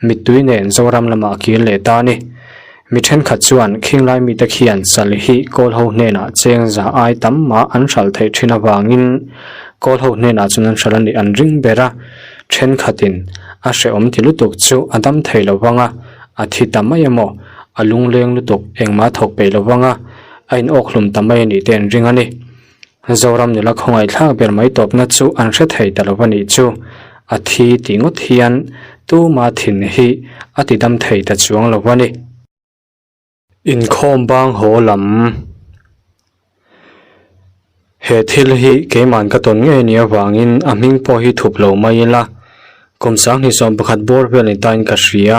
mittui nen Zoram lamah a kir leh ta a ni. Mi thenkhat chuan khinglai mite khian sal hi kawl ho hnenah cheng za ai tam mah an hralh theih thin avangin kawl ho hnenah chuan an hralh a nih an ring ber a, thenkhatin a hrehawm ti lutuk chu a dam thei lo vang a, a thi ta mai emaw, a lungleng lutuk engmah thawk peih lo vang a, a inawk hlum ta mai a nih te an ring a ni. Zoram nula khawngaihthlak ber mai tawpna chu an hre thei ta lo a nih chu. A thi tih ngawt hian tuma thin hi a ti dam thei ta chuang lo a ni. Inkhawm bang haw lam. He thil hi keiman ka tawn ngei nia vangin a hming pawh hi thup lo mai ila. Kum sanghnih 11 bawr vel ni tain ka hria.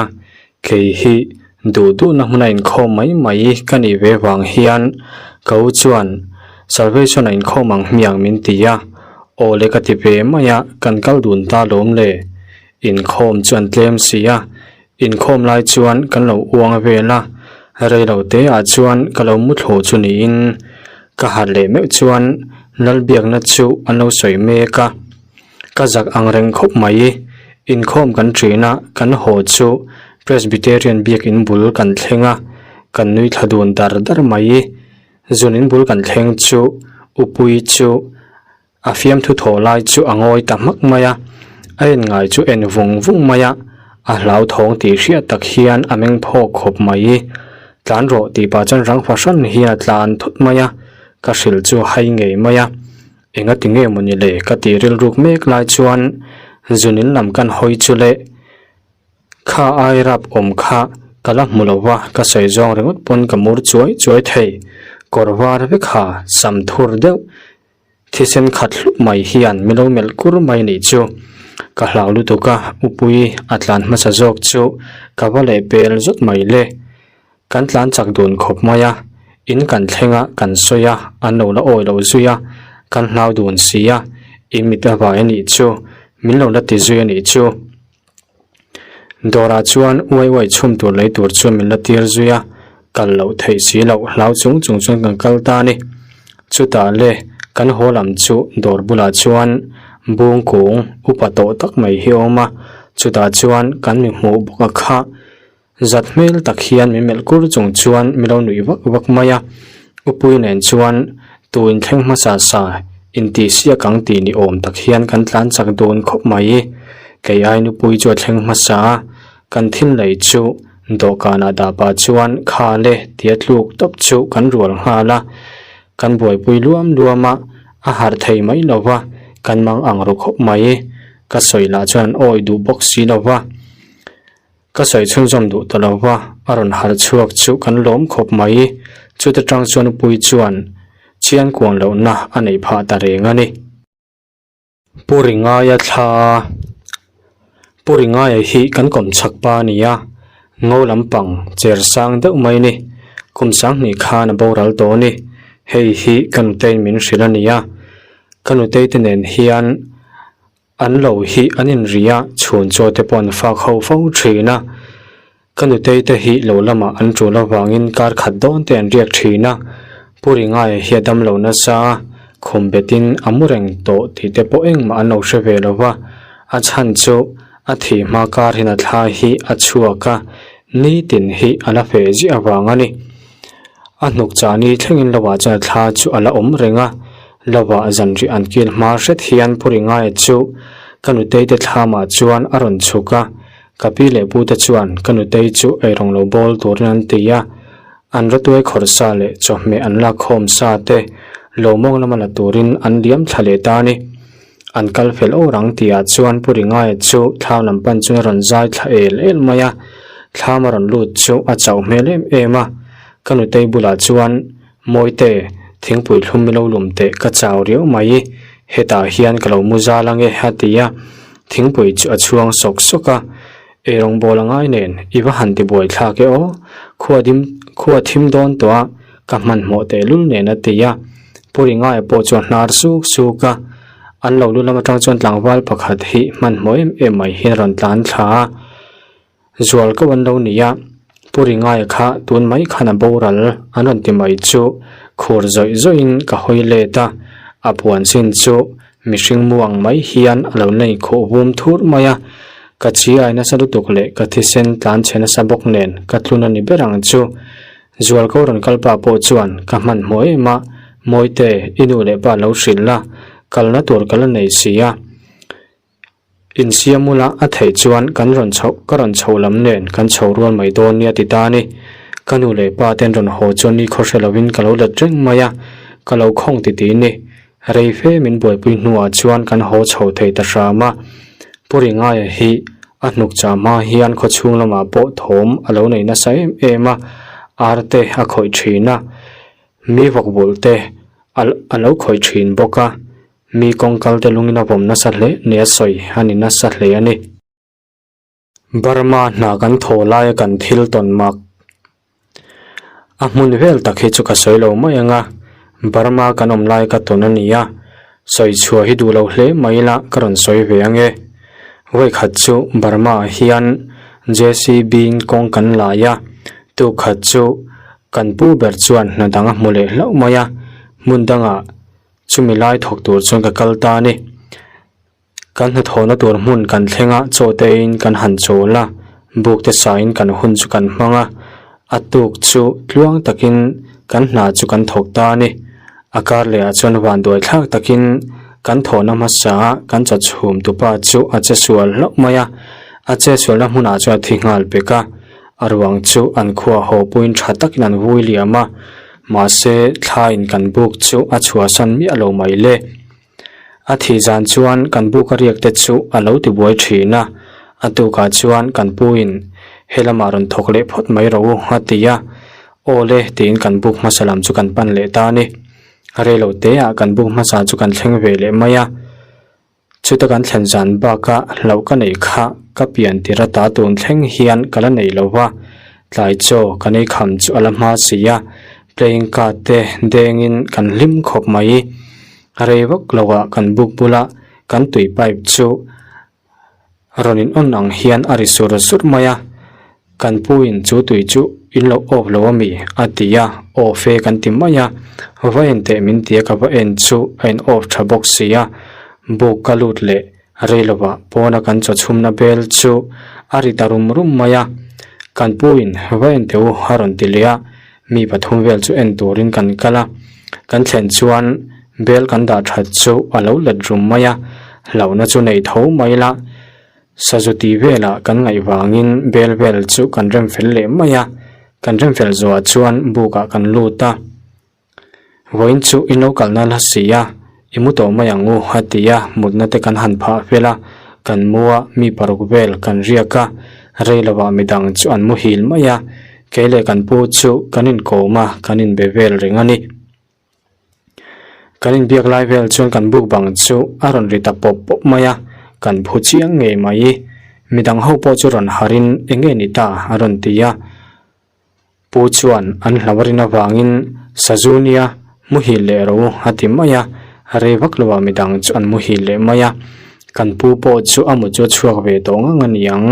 Kei hi duh duhna hmuna inkhawm mai mai ka nih ve vang hian ka u chuan Salvation a inkhawm ang hmiang min ti a, aw le ka ti ve mai a, kan kal dun ta lawm le. Inkhawm chu an tlem si a, inkhawm lai chuan kan lo uang vel a, rei lo te ah chuan ka lo mu thlu chu niin ka harh leh meuh chuan Lalbiakna chu an lo sawi mek a. Ka zak ang reng khawp mai. Inkhawm kan ṭin a, kan haw chu Presbyterian biakin bul kan thleng a, kan nui thla dun dar dar mai. Zun in bul kan thleng chu Upui chu a fiamthu thaw lai chu a ngawi ta hmak mai a, a en ngai chu en vung vung mai a, a hlauthawng tih hriat tak hian a meng phawk khawp mai. Tlan rawh tih pah chuan rang fahran hian a tlan thut mai a, ka hrilh chu hai ngei mai a. Enga ti nge mawni le ka tih rilruk mek lai chuan zunin lam kan hawi chu le kha ai rap awm kha ka la hmu lo va ka sawi zawng ringawt pawn ka mur chuai chuai thei kawr var vek ha sam thur deuh thisen khat hlup mai hian mi lo melh kur mai nih chu ka hlau lutuk a upui a tlan hmasa zawk chu ka va leh pel zawt mai le. Kan tlan chak dun khawp mai a, in kan thleng a, kan sawi a, an lo la awi lo zui a, kan hlau dun si a, i mit a vai a nih chu, min lo la ti zui a nih chu. Dawrah chuan uai uai chhum tur lei tur chuan min la tir zui a, kal loh theih si loh hlau chung chung chuan kan kal ta a ni. Chutah le kan haw lam chu dawr bulah chuan bung kung upa tawh tak mai hi a awm a, chutah chuan kan mi hmuh bawk a kha. Zat hmel tak hian min melh kur chung chuan mi lo nuih vak vak mai a, Upui nen chuan tu inthleng hmasa sa intihsiak ang tih ni awm tak hian kan tlan chak dawn khawp mai. Kei ai nupui chu a thleng hmasa a, kan thil lei chu dawhkanah dah pah chuan kha le tia tluk tawp chu kan rual nghal a, kan buaipui luam luam a, a harh thei mai lo va, kan mang ang ru khawp mai. Ka sawi lah chuan an awi duh bawk si lo va. Ka sawi chhunzawm duh ta lo va, a rawn harh chhuak chu kan lawm khawp mai. Chuta tang chuan Upui chuan chian kuang lohna a neih phah ta reng a ni. Pu Ringaia thla Pu Ringaia hi kan kawm chhak pa a ni a, ngo lampang cher sang deuh mai a ni. Kum 20 khan a boral tawh a ni. Hei hi ka nuteiin min hrilh a ni a, ka nuteite nen hian An lo hi an inri a, chhun chaw te pawh an fak ho fo thin a. Ka nutei te hi lo lamah an tul avangin kar khat dawn te an riak thin a. Pu Ringaia hi a dam lo nasa a, khum betin a mu reng tawh tih te pawh engmah an lo hre ve lo va. A chhan chu a thih hma kar hian a thla hi a chhuak a, nitin hi a la feh ziah avang a ni. A hnuk chahni thlengin lovah chuan a thla chu a la awm reng a. Lovah zanriah an kil hma hret hian Pu Ringaia chu ka nutei te thlamah chuan a rawn chhuk a, ka pi leh pu te chuan ka nutei chu eirawng lo bawl turin an ti a, an rawtuai khawrh sa leh chawhmeh an lak khawm sa te lo mawng lama la turin an liam thla leh ta a ni. An kal fel awr ang tihah chuan Pu Ringaia chu thlam lam pan chuan a rawn zai thla el el mai a, thlam a rawn lut chu a chauh hmel em em a. Ka nutei bulah chuan, Mawite, thingpui thlum i lo lum teh ka chau riau mai, hetah hian ka lo mu zal ange a ti a. Thingpui chu a chhuang sawk sawk a, Eirawng bawl a ngai nen i va han ti buai thlak e aw, khua dim khua thim dawn tawh a, ka hmanhmawh tehlul nen a ti a. Pu Ringaia pawh chu a hnar suk suk a, an lo lu lam atang chuan tlangval pakhat hi hmanhmawh em em mai hian a rawn tlan thla a. Zual ko an lo ni a, Pu Ringaia kha tun mai khan a boral an rawn ti mai chu khur zawih zawihin ka hawi let a, a puan chin chu mihring mu ang mai hian a lo nei khuh vum thur mai a, ka chi ai nasa lutuk leh ka thisen tlan chhe nasa bawk nen ka tlun a ni ber ang chu. Zual ko rawn kal pa pawh chuan ka hmanhmawh em a, Mawite, i nu leh pa lo hrilh la, kalna tur ka la nei si a. Insiam ula a theih chuan kan rawn chhoh ka rawn chhoh lam nen kan chho rual mai dawn nia ti ta a ni. Ka nu leh pa ten rawn haw chuan ni khaw hre lovin ka lo let reng mai a, ka lo khawng ti ti ni. Rei fe min buaipui hnuah chuan kan haw chho thei ta hram a. Pu Ringaia hi a hnuk chah hma hian khawchhung lamah pawh thawm a lo nei nasa em em a, ar te a khawih thin a, mi vawkbulh te a lo khawih thin bawk a. Mi kawngkal te lungin a vawm nasa hle nia sawi a ni nasa hle a ni. Burma hna kan thaw laia kan thil tawn mak. A hmun vel tak hi chu ka sawi lo mai ang a, Burma kan awm lai ka tawn a ni a, sawi chhuah hi duh lo hle mai ila ka rawn sawi ve ang e. Vawikhat chu Burma ah hian JCB in kawng kan lai a, tukhat chu kan pu ber chuan hna dang a hmu leh hlauh mai a, hmun dangah Chumi lai thawk tur chuan ka kal ta a ni. Kan hnathawhna tur hmun kan thleng a, chaw te in kan han chawl a, buk te sain kan hun chu kan hmang a, a tuk chu tluang takin kan hna chu kan thawk ta a ni. A kar leh ah chuan vanduai thlak takin kan thawhna hmasa a kan chaw chhum tupa chu a che sual hlauh mai a, a che sualna hmunah chuan a thi nghal pek a, a ruang chu an khua haw puiin tha takin an vui liam a. Mahse, thlaiin kan buk chu a chhuahsan miah lo mai le. A thih zan chuan kan buk a riak te chu a lo ti buai thin a, a tukah chuan kan puin he lamah rawn thawk leh phawt mai rawh u a ti a, Aw le tiin kan buk hmasa lam chu kan pan leh ta a ni. Rei lo teah kan buk hmasa chu kan thleng ve leh mai a. Chuta kan thlen zan baka hlauh ka neih kha ka pian tir ata tun thleng hian ka la nei lo va, tlai chaw kan ei kham chu a la hma si a, playing card te dengin kan hlim khawp mai. Rei vak loah kan buk bula kan tui pipe chu rawn in on ang hian a ri sur sur mai a, Kan puin chu tui chu in lo off lo a mi? a ti a, off e kan ti mai a, va en teh min ti a ka va en chu a in off tha bawk si a, buk ka lut leh rei lovah pawna kan chaw chhumna bel chu a ri ta rum rum mai a, kan puin va en teh u a rawn ti leh a, mi pathum vel chu en turin kan kal a, kan thlen chuan bel kan dah that chu a lo let rum mai a, hlauhna chu nei tho mai la. Sazu tih velah kan ngaih vangin bel vel chu kan rem fel leh mai a, kan rem fel zawhah chuan bukah kan lut a. Vawiin chu in lo kalna la si a, i mu tawh mai ang u a ti a, mutna te kan han phah fel a, kan mu a, mi paruk vel kan riak a, rei lovah midang chu an muhil mai a, kei leh kan pu chu kan inkawm a, kan inbe vel reng a ni. Kan inbiak lai vel chuan kan buk bang chu a rawn ri ta pawp pawp mai a, kan phu chiang ngei mai. Midang ho pawh chu rawn harin eng nge ni ta a rawn ti a. Pu chuan an hlau a rin avangin Sazu nia muhil leh ro a ti mai a, rei vak lovah midang chu an muhil leh mai a. Kan pu pawh chu a mut chu a chhuak ve tawh ngang a ni ang,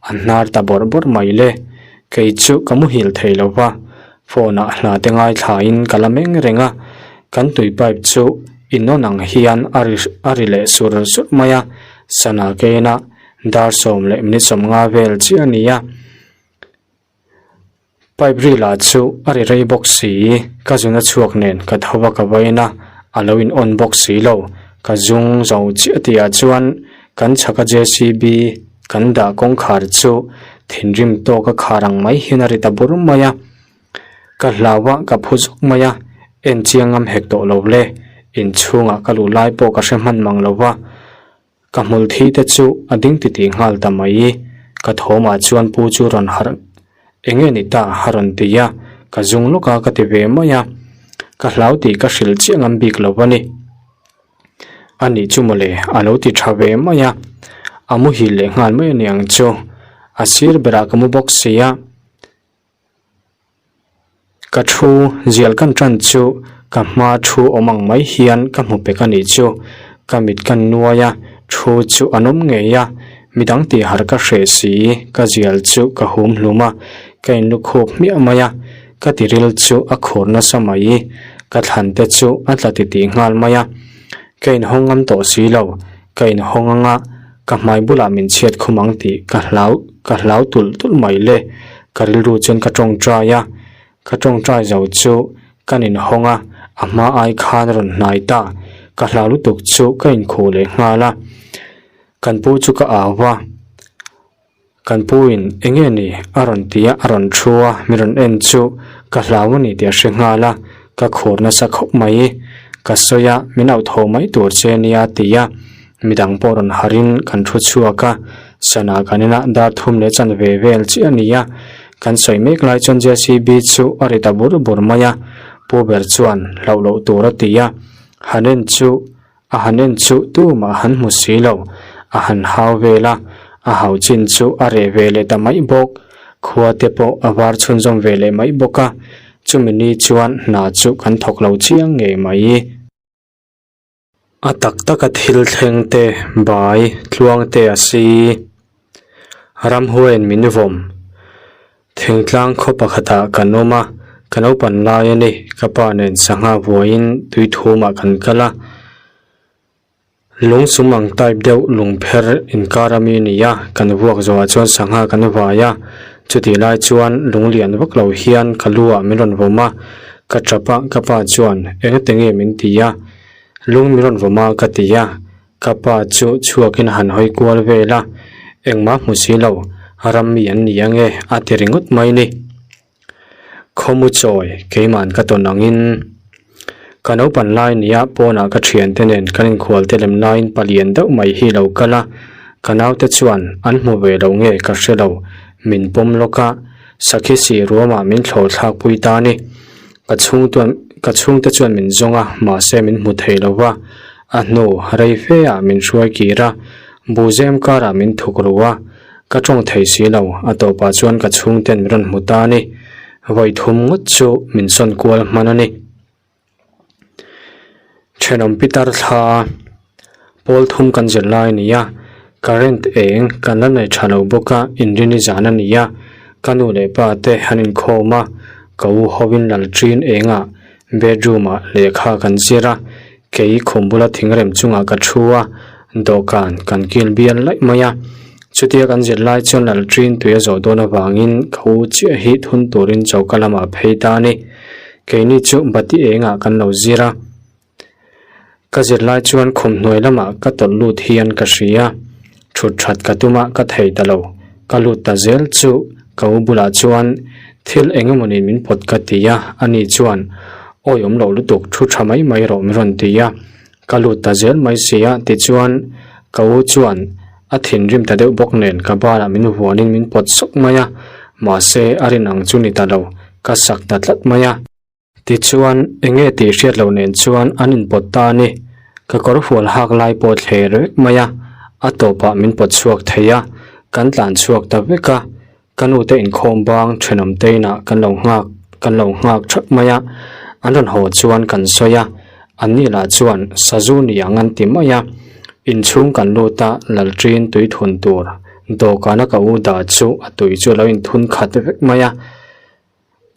a hnar ta bawrh bawrh mai le. Kei chu ka muhil thei lo va, Phone ah hla te ngaithlain ka la meng reng a, kan tui pipe chu in on ang hian a ri a ri leh sur sur mai a, sana kena dar sawm leh minute 50 vel chiah a ni a. Pipe ri lah chu a ri rei bawk si, ka zun a chhuak nen ka tho a ka vain a, a lo in on bawk si lo, ka zung zo chiah tihah chuan kan chhaka JCB kan dah kawngkhar chu thinrim tawk a khar ang mai hian a ri ta bur mai a, ka hlau a ka phu zawk mai a, en chiang ngam hek tawh lo le, inchhungah ka luh lai pawh ka hre hman mang lo va, ka hmul thi te chu a ding titih nghal ta mai, ka thawmah chuan pu chu rawn harh eng nge ni ta a rawn ti a. Ka zung lawk a ka ti ve mai a, ka hlau tih ka hrilh chiah ngam bik lo a ni. A nih chu mawle a lo ti tha ve mai a, a muhil leh nghal mai a ni ang chu. A sir berah ka mu bawk si a. Ka thu zial kan tan chu ka hma thu awm ang mai hian ka hmu pek a nih chu. Ka mit ka nuai a, thu chu an awm ngei a, midang tih harh ka hreh si, ka zial chu ka hum hlum a, ka in lukhup hmiah mai a, ka tiril chu a khur nasa mai, ka thlan te chu a tla titih nghal mai a, ka inhawng ngam tawh si lo, ka inhawng anga ka hmai bulah min chhiat khum ang tih ka hlau ka hlau tulh tulh mai le, ka rilru chuan ka tawngtai a, ka tawngtai zo chu kan inhawng a, a hma ai khan a rawn hnai ta, ka hlau lutuk chu ka inkhuh leh nghal a, kan pu chu ka au va. Kan pu in eng nge ni a rawn ti a, a rawn thu a, mi rawn en chu ka hlau a ni tih a hre nghal a, ka khur nasa khawp mai. Ka sawi a, min auh tho mai tur che nia a ti a, midang pawh rawn harh in kan thu chhuak a, sana kan inah dar thum leh chan ve vel chiah a ni a, kan sawi mek lai chuan JCB chu a ri ta bur bur mai a, pu ber chuan hlauh loh tur a ti a, han en chu A han en chu tumah han hmu si lo, a han hau vel a, a hau chin chu a reh ve leh ta mai bawk. Khua te pawh a var chhunzawm ve leh mai bawk a, chumi ni chuan hna chu kan thawk lo chiang ngei mai. A tak taka thil thleng te, bai, tluang te a si. Ramhuaiin min vawm. Thingtlang khaw pakhatah kan awm a, ka naupan lai a ni. Ka pa nen sangha vuaiin tui thumah kan kal a. Lung sum ang type deuh lungpher inkar a mi a ni a, kan vuak zawhah chuan sangha kan vai a. Chutih lai chuan lung lian vak lo hian ka lu ah min rawn vawm a, ka tap a, ka pa chuan engate nge min ti a? Lung min rawn vawm a ka ti a. Ka pa chu chhuakin a han hawi kual vel a, engmah hmu si lo, ram mi an ni ange a ti ringawt mai ni. Khawmu chawi keima'n ka tawn angin ka naupan lai nia pawnah ka thiante nen kan inkhual te lem laiin palian deuh mai hi lo kal a, ka naute chuan an hmu ve lo nge ka hre lo, min pawm lawk a, sakhi sih ruamah min thlawh thlak pui ta ni. Ka chhungtuan ka chhungte chuan min zawng a, mahse min hmu thei lo va, a hnu rei fe ah min hruai kir a, buhzem karah min thuk ru a, ka tawng thei si lo, a tawpah chuan ka chhungten min rawn hmu ta a ni. Vawi thum ngawt chu min sawn kual hman a ni. Thenawm pitar thla pawl thum kan zir lai a ni a, current eng kan la nei tha lo bawk a, inrini zan a ni a, ka nu leh pa te an inkhawm a, ka u hovin lalṭin engah bedroom ah lehkha kan zir a, kei khum bula thingrem chungah ka thu a, dawhkan kan kil bial laih mai a, chutia kan zir lai chuan lalṭin tui a zawh dawn avangin ka u chiah hi thun turin choka lamah phei ta a ni. Keini chu bati engah kan lo zir a, ka zir lai chuan khum hnuai lamah ka tawlh lut hian ka hria, thut that ka tum a ka thei ta lo, ka lut ta zel chu ka u bulah chuan thil eng emaw nen min pawt ka ti a, ani chuan awi awm loh lutuk thu tha mai mai rawh min rawn ti a, ka lut ta zel mai si a tichuan ka u chuan a thinrim ta deuh bawk nen ka banah min vuanin min pawt sawk mai a, mahse a rin ang chu ni ta lo. Ka sak ta tlat mai a. Tichuan, eng nge tih hriat loh nen chuan an inpawt ta a ni. Ka kawr hual hak lai pawh thler vek mai a, a tawpah min pawt chhuak thei a, kan tlan chhuak ta vek a. Ka nute inkhawm bang thenawm te inah kan lo nghak kan lo nghak thap mai a, an rawn haw chuan kan sawi a, anni lah chuan sazu ni ang an ti mai a. Inchhung kan lut a, lalṭin tui thun tur dawhkana ka u dah chu a tui chu a lo inthun khat vek mai a.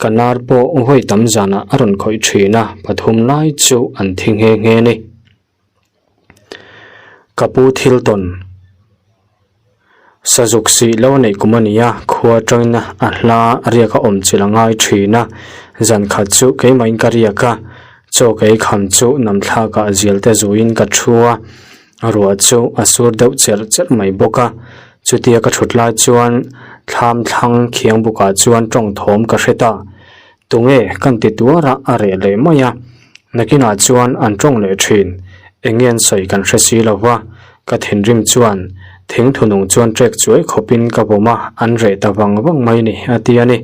Ka nar pawh vawi tam zanah a rawn khawih thin a, pathum lai chu an thi nghe nghe a ni. Ka pu thil tawn sazuk sih lo a neih kum a ni a, khua atangin a hla riak a awm chilh a ngai thin a, zan khat chu keimahin ka riak a, chaw ka ei kham chu namthlakah zial te zuiin ka thu a. Ruah chu a sur deuh cherh cherh mai bawk a, chutia ka thut lai chuan thlam thlang khiang bukah chuan tawng thawm ka hre ta. Tunge kan ti tuar a, a reh leh mai a. Nakinah chuan an tawng leh thin, eng nge an sawi kan hre si lo va, ka thinrim chuan thing thunung chuan trek chuai khawpin ka vawm a, an reh ta vang vang mai ni a ti a ni.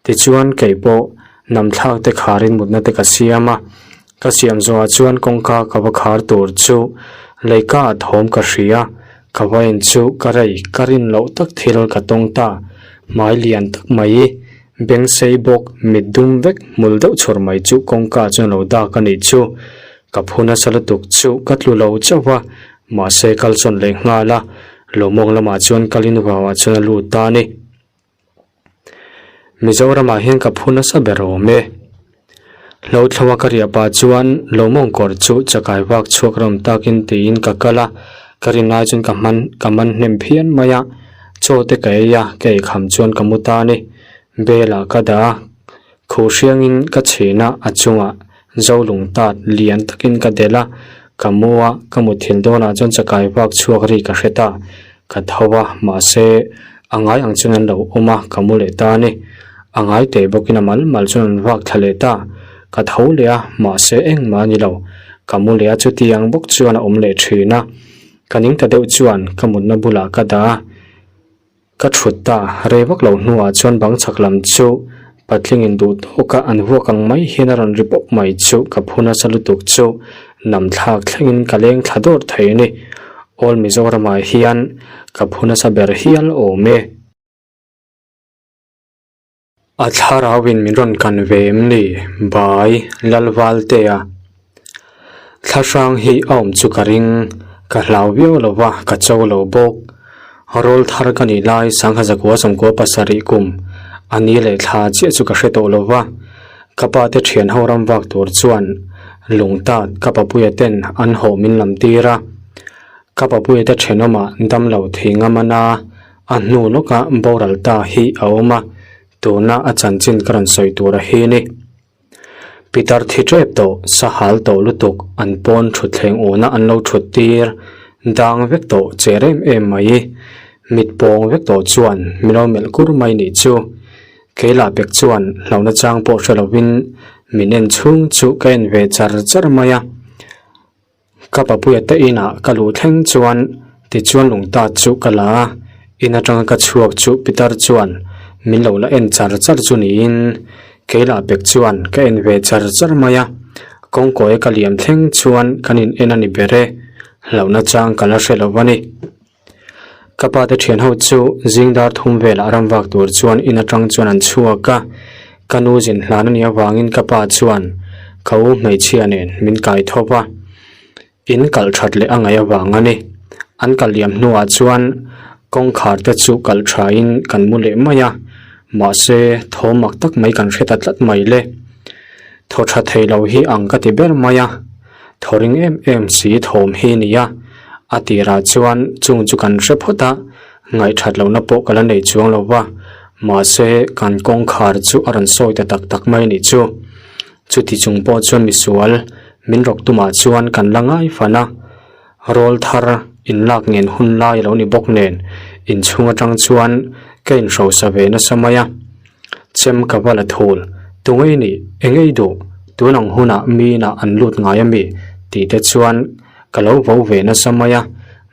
Tichuan keipawh. Nam thlak te kharin mutna te ka siam a, ka siam zawhah chuan kawngka ka va khar tur chu leika ah thawm ka hria, ka va en chu ka rei ka rin loh tak thil ka tawng ta, hmai lian tak mai beng sei bawk mit dum vek hmul deuh chhawr mai chu kawngka chuan a lo dak a nih chu, ka phu nasa lutuk chu ka tlu lo chauh a, mahse kal chawn leh nghal a, lawmawng lamah chuan kalin vauah chuan a lut ta a ni. Mizoramah hian ka phu nasa ber awm e. Hlothloa ka riah pah chuan Lawmawng kawr chu chakai vak chhuak ram takin tiin ka kal a, ka rin lai chuan ka hman ka man hnem phian mai a, chaw te ka ei a, ka eikham chuan ka mu ta a ni. Bel ah ka dah a, khuh hriangin ka chhin a, a chungah zo lung tat lian takin ka delh a, ka mu a, ka muthilh dawnah chuan chakai vak chhuak ri ka hre ta, ka tho a, mahse a ngai ang chuan an lo awm a, ka mu leh ta a ni. A ngai teh bawkin a mal mal chuan an vak thla leh ta, ka tho leh a, mahse engmah a ni lo, ka mu leh a chuti ang bawk chuan a awm leh thin a, ka ning ta deuh chuan ka mutna bulah ka dah a. Ka thut ta, rei vak lo hnuah chuan bang chhak lam chu patlingin duh tawka an vuak ang mai hian a rawn ri pawp mai chu ka phu nasa lutuk chu nam thlak thlengin ka leng thla dawr thei a ni. All Mizoramah hian ka phu nasa ber hial awm e. A thlarauin min rawn kan ve em ni? Bai, Lalvaltea. Thlahrang hi a awm chu ka ring, ka hlau viau lo va, ka cho lo bawk. Rawl thar ka nih lai sangha zakua sawmkua pasarih kum a ni leh thla chiah chu ka hre tawh lo va. Ka pa te thian ho ram vak tur chuan lungtat ka papuia ten an hawh min lam tir a. Ka papuia te thenawmah damlo thei ngam a na. A hnu lawkah boral ta hi a awm a, tuna a chanchin ka rawn sawi tur a hi ni. Pitar thi tep tawh, sahal tawh lutuk, an pawn thutthleng una an lo thut tir dang vek tawh cher em em mai. Mit pawng vek tawh chuan min lo melh kur mai nih chu. Keilah pek chuan hlauhna chang pawh hre lovin min en chhung chu ka en ve char char mai a. Ka papuia te inah ka luh thleng chuan tichuan lungta chu ka la a, in atanga ka chhuak chu Pitar chuan min lo la en char char chu niin keilah pek chuan ka en ve char char mai a, kawngkawi ka liam thleng chuan kan in en a ni ber e, hlauhna chang ka la hre lo a ni. Ka pa te thian ho chu zing dar thum velah ram vak tur chuan in atang chuan an chhuak a, ka nu zin hlan a nih avangin ka pa chuan ka u hmeichhia nen min kai thawp a, in kalh that leh a ngaih avang a ni. An kal liam hnuah chuan kawngkhar te chu kalh tha in kan mu leh mai a, mahse thawm mak tak mai kan hre ta tlat mai le. Thaw tha thei lo hi ang ka ti ber mai a. Thaw ring em em si thawm hi nia, a tirah chuan chung chu kan hre phawt a, ngaihthat lohna pawh ka la nei chuang lo va, mahse kan kawngkhar chu a rawn sawi ta tak tak mai nih chu. Chuti chung pawh chuan misual min rawk tumah chuan kan la ngai fan a, rawl thar inlak ngen hun lai a lo ni bawk nen inchhung atang chuan ka inhrosa ve nasa mai a. Chem ka va la thul, Tungei nih, engei duh, tun ang hunah mi inah an lut ngai a mi? tih te chuan ka lo vo ve nasa mai a,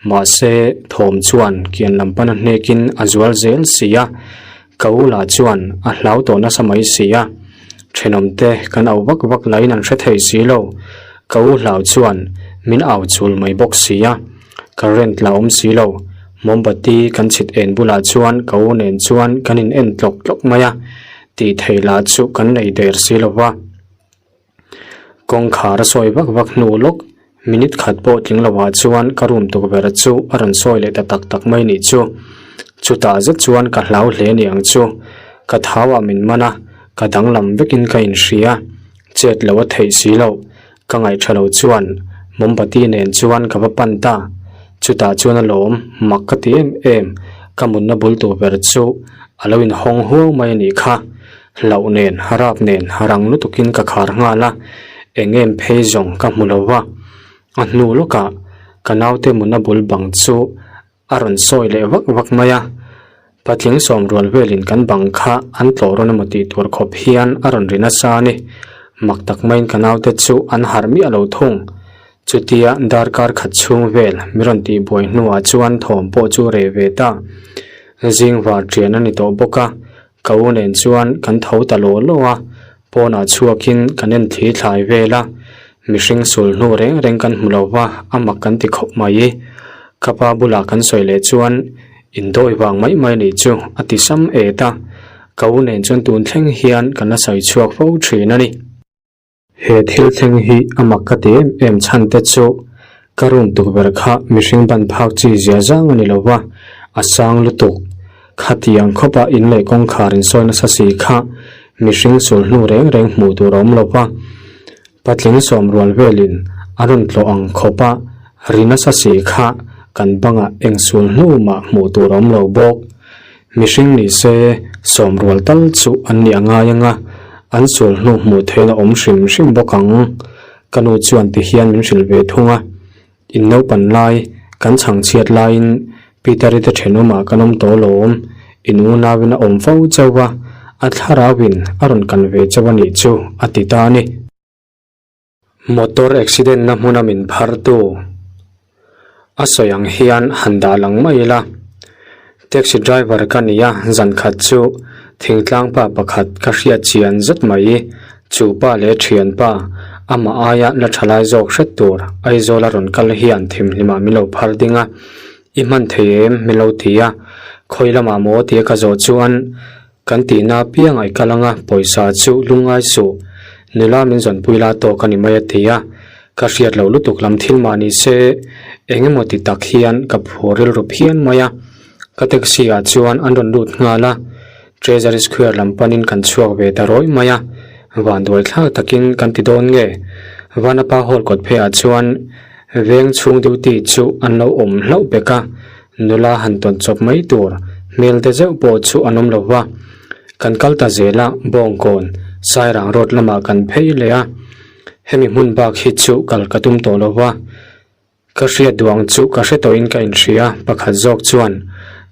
mahse thawm chuan kian lam pana hnekin a zual zel si a, ka u lah chuan a hlau tawh nasa mai si a, thenawmte kan au vak vak lahin an hre thei si lo, ka u hlau chuan min au chul mai bawk si a. Current la awm si lo, mombati kan chhit en bulah chuan ka u nen chuan kan in en tlawk tlawk mai a, tih theih lah chu kan nei der si lo va. Kawngkhar a sawi vak vak hnu lawk, minute khat pawh tling lovah chuan ka room tukverh chu a rawn sawi leh ta tak tak mai nih chu. Chutah zet chuan ka hlau hle ni ang chu, ka thau ah min man a, ka danglam vekin ka inhria, chet loh a theih si loh. Ka ngaihṭha lo chuan mombati nen chuan ka va pan ta. Chutah chuan a lawm mak ka ti em em, ka mutna bul tur ber chu a lo inhawng huau mai a nih kha. Hlauh nen, rap nen rang lutukin ka khar nghal a, eng em phei zawng ka hmu lo va. A hnu lawkah ka naute mutna bul bang chu A rawn sawi leh vak vak mai a, patling sawm rual velin kan bang kha an tlawh rawn emaw tih tur khawp hian a rawn ri nasa a ni. Mak tak maiin ka naute chu an harh miah lo thung. Chutia darkar khat chhung vel mi rawn tih buai hnuah chuan thawm pawh chu reh ve ta. Zing var ṭian a ni tawh bawk a, ka u nen chuan kan tho ta law law a. Pawnah chhuakin kan en thli thlai vel a, mihring sul hnu reng reng kan hmu lo va, a mak kan ti khawp mai. Ka pa bulah kan sawi leh chuan indawi vang mai mai nih chu a ti sam et a, ka u nen chuan tun thleng hian kan la sawi chhuak fo thin a ni. He thil thleng hi a mak ka ti em em chhan te chu ka room tukverh kha mihring ban phak chi zia zang a ni lo va, a sang lutuk. Khatiang khawpa in leh kawngkhar insawi nasa si kha mihring sul hnu reng reng hmuh tur a awm lo va, patling sawm rual velin a rawn tlawh ang khawpa ri nasa si kha kan bangah eng sul hnu mah hmuh tur a awm lo bawk. Mihring ni se sawm rual tal chu an nih a ngai ang a, an sual hnu hmuh theihna awm hrim hrim bawk ang. Ka nu chuan ti hian min hrilh ve thung a, In naupan lai, kan chhang chhiat laiin Peter-i te thenawmah kan awm tawh alawm, in unauin a awm fo chauh a, a thlarauin a rawn kan ve chauh a nih chu, a ti ta a ni. Motor accident na hmuna min phartu a sawi ang hian han dah lang mai ila. Taxi driver ka ni a, zan khat chu thingtlang pa pakhat ka hriat chian zet mai. Chu pa leh thian pa amah aia la tha lai zawk hret tur Aizawl a rawn kal hian thimhlimah min lo phar ding a, I hman thei em? min lo ti a, khawi lamah maw tia ka zawh chuan Kan tihna apiang ai kal anga pawisa chu lungngai suh, nula min zawnpui la tawk a ni mai a ti a, ka hriat loh lutuk lam thil mah ni se eng emaw ti tak hian ka phur rilru phian mai a, ka taxi ah chuan an rawn lut nghal a, Treasury Square lam panin kan chhuak ve ta rawih mai a, vanduai thlak takin kan ti dawn nge? Vanapa Hall kawt pheiah chuan veng chhung duty chu an lo awm hlauh bek a, Nula han tawn chawp mai tur hmel te zeuh pawh chu an awm lo va, kan kal ta zel a, Bawngkawn, Sairang road lamah kan phei leh a, hemi hmun bak hi chu kal ka tum tawh lo va, ka hriat duh ang chu ka hre tawhin ka inhria, pakhat zawk chuan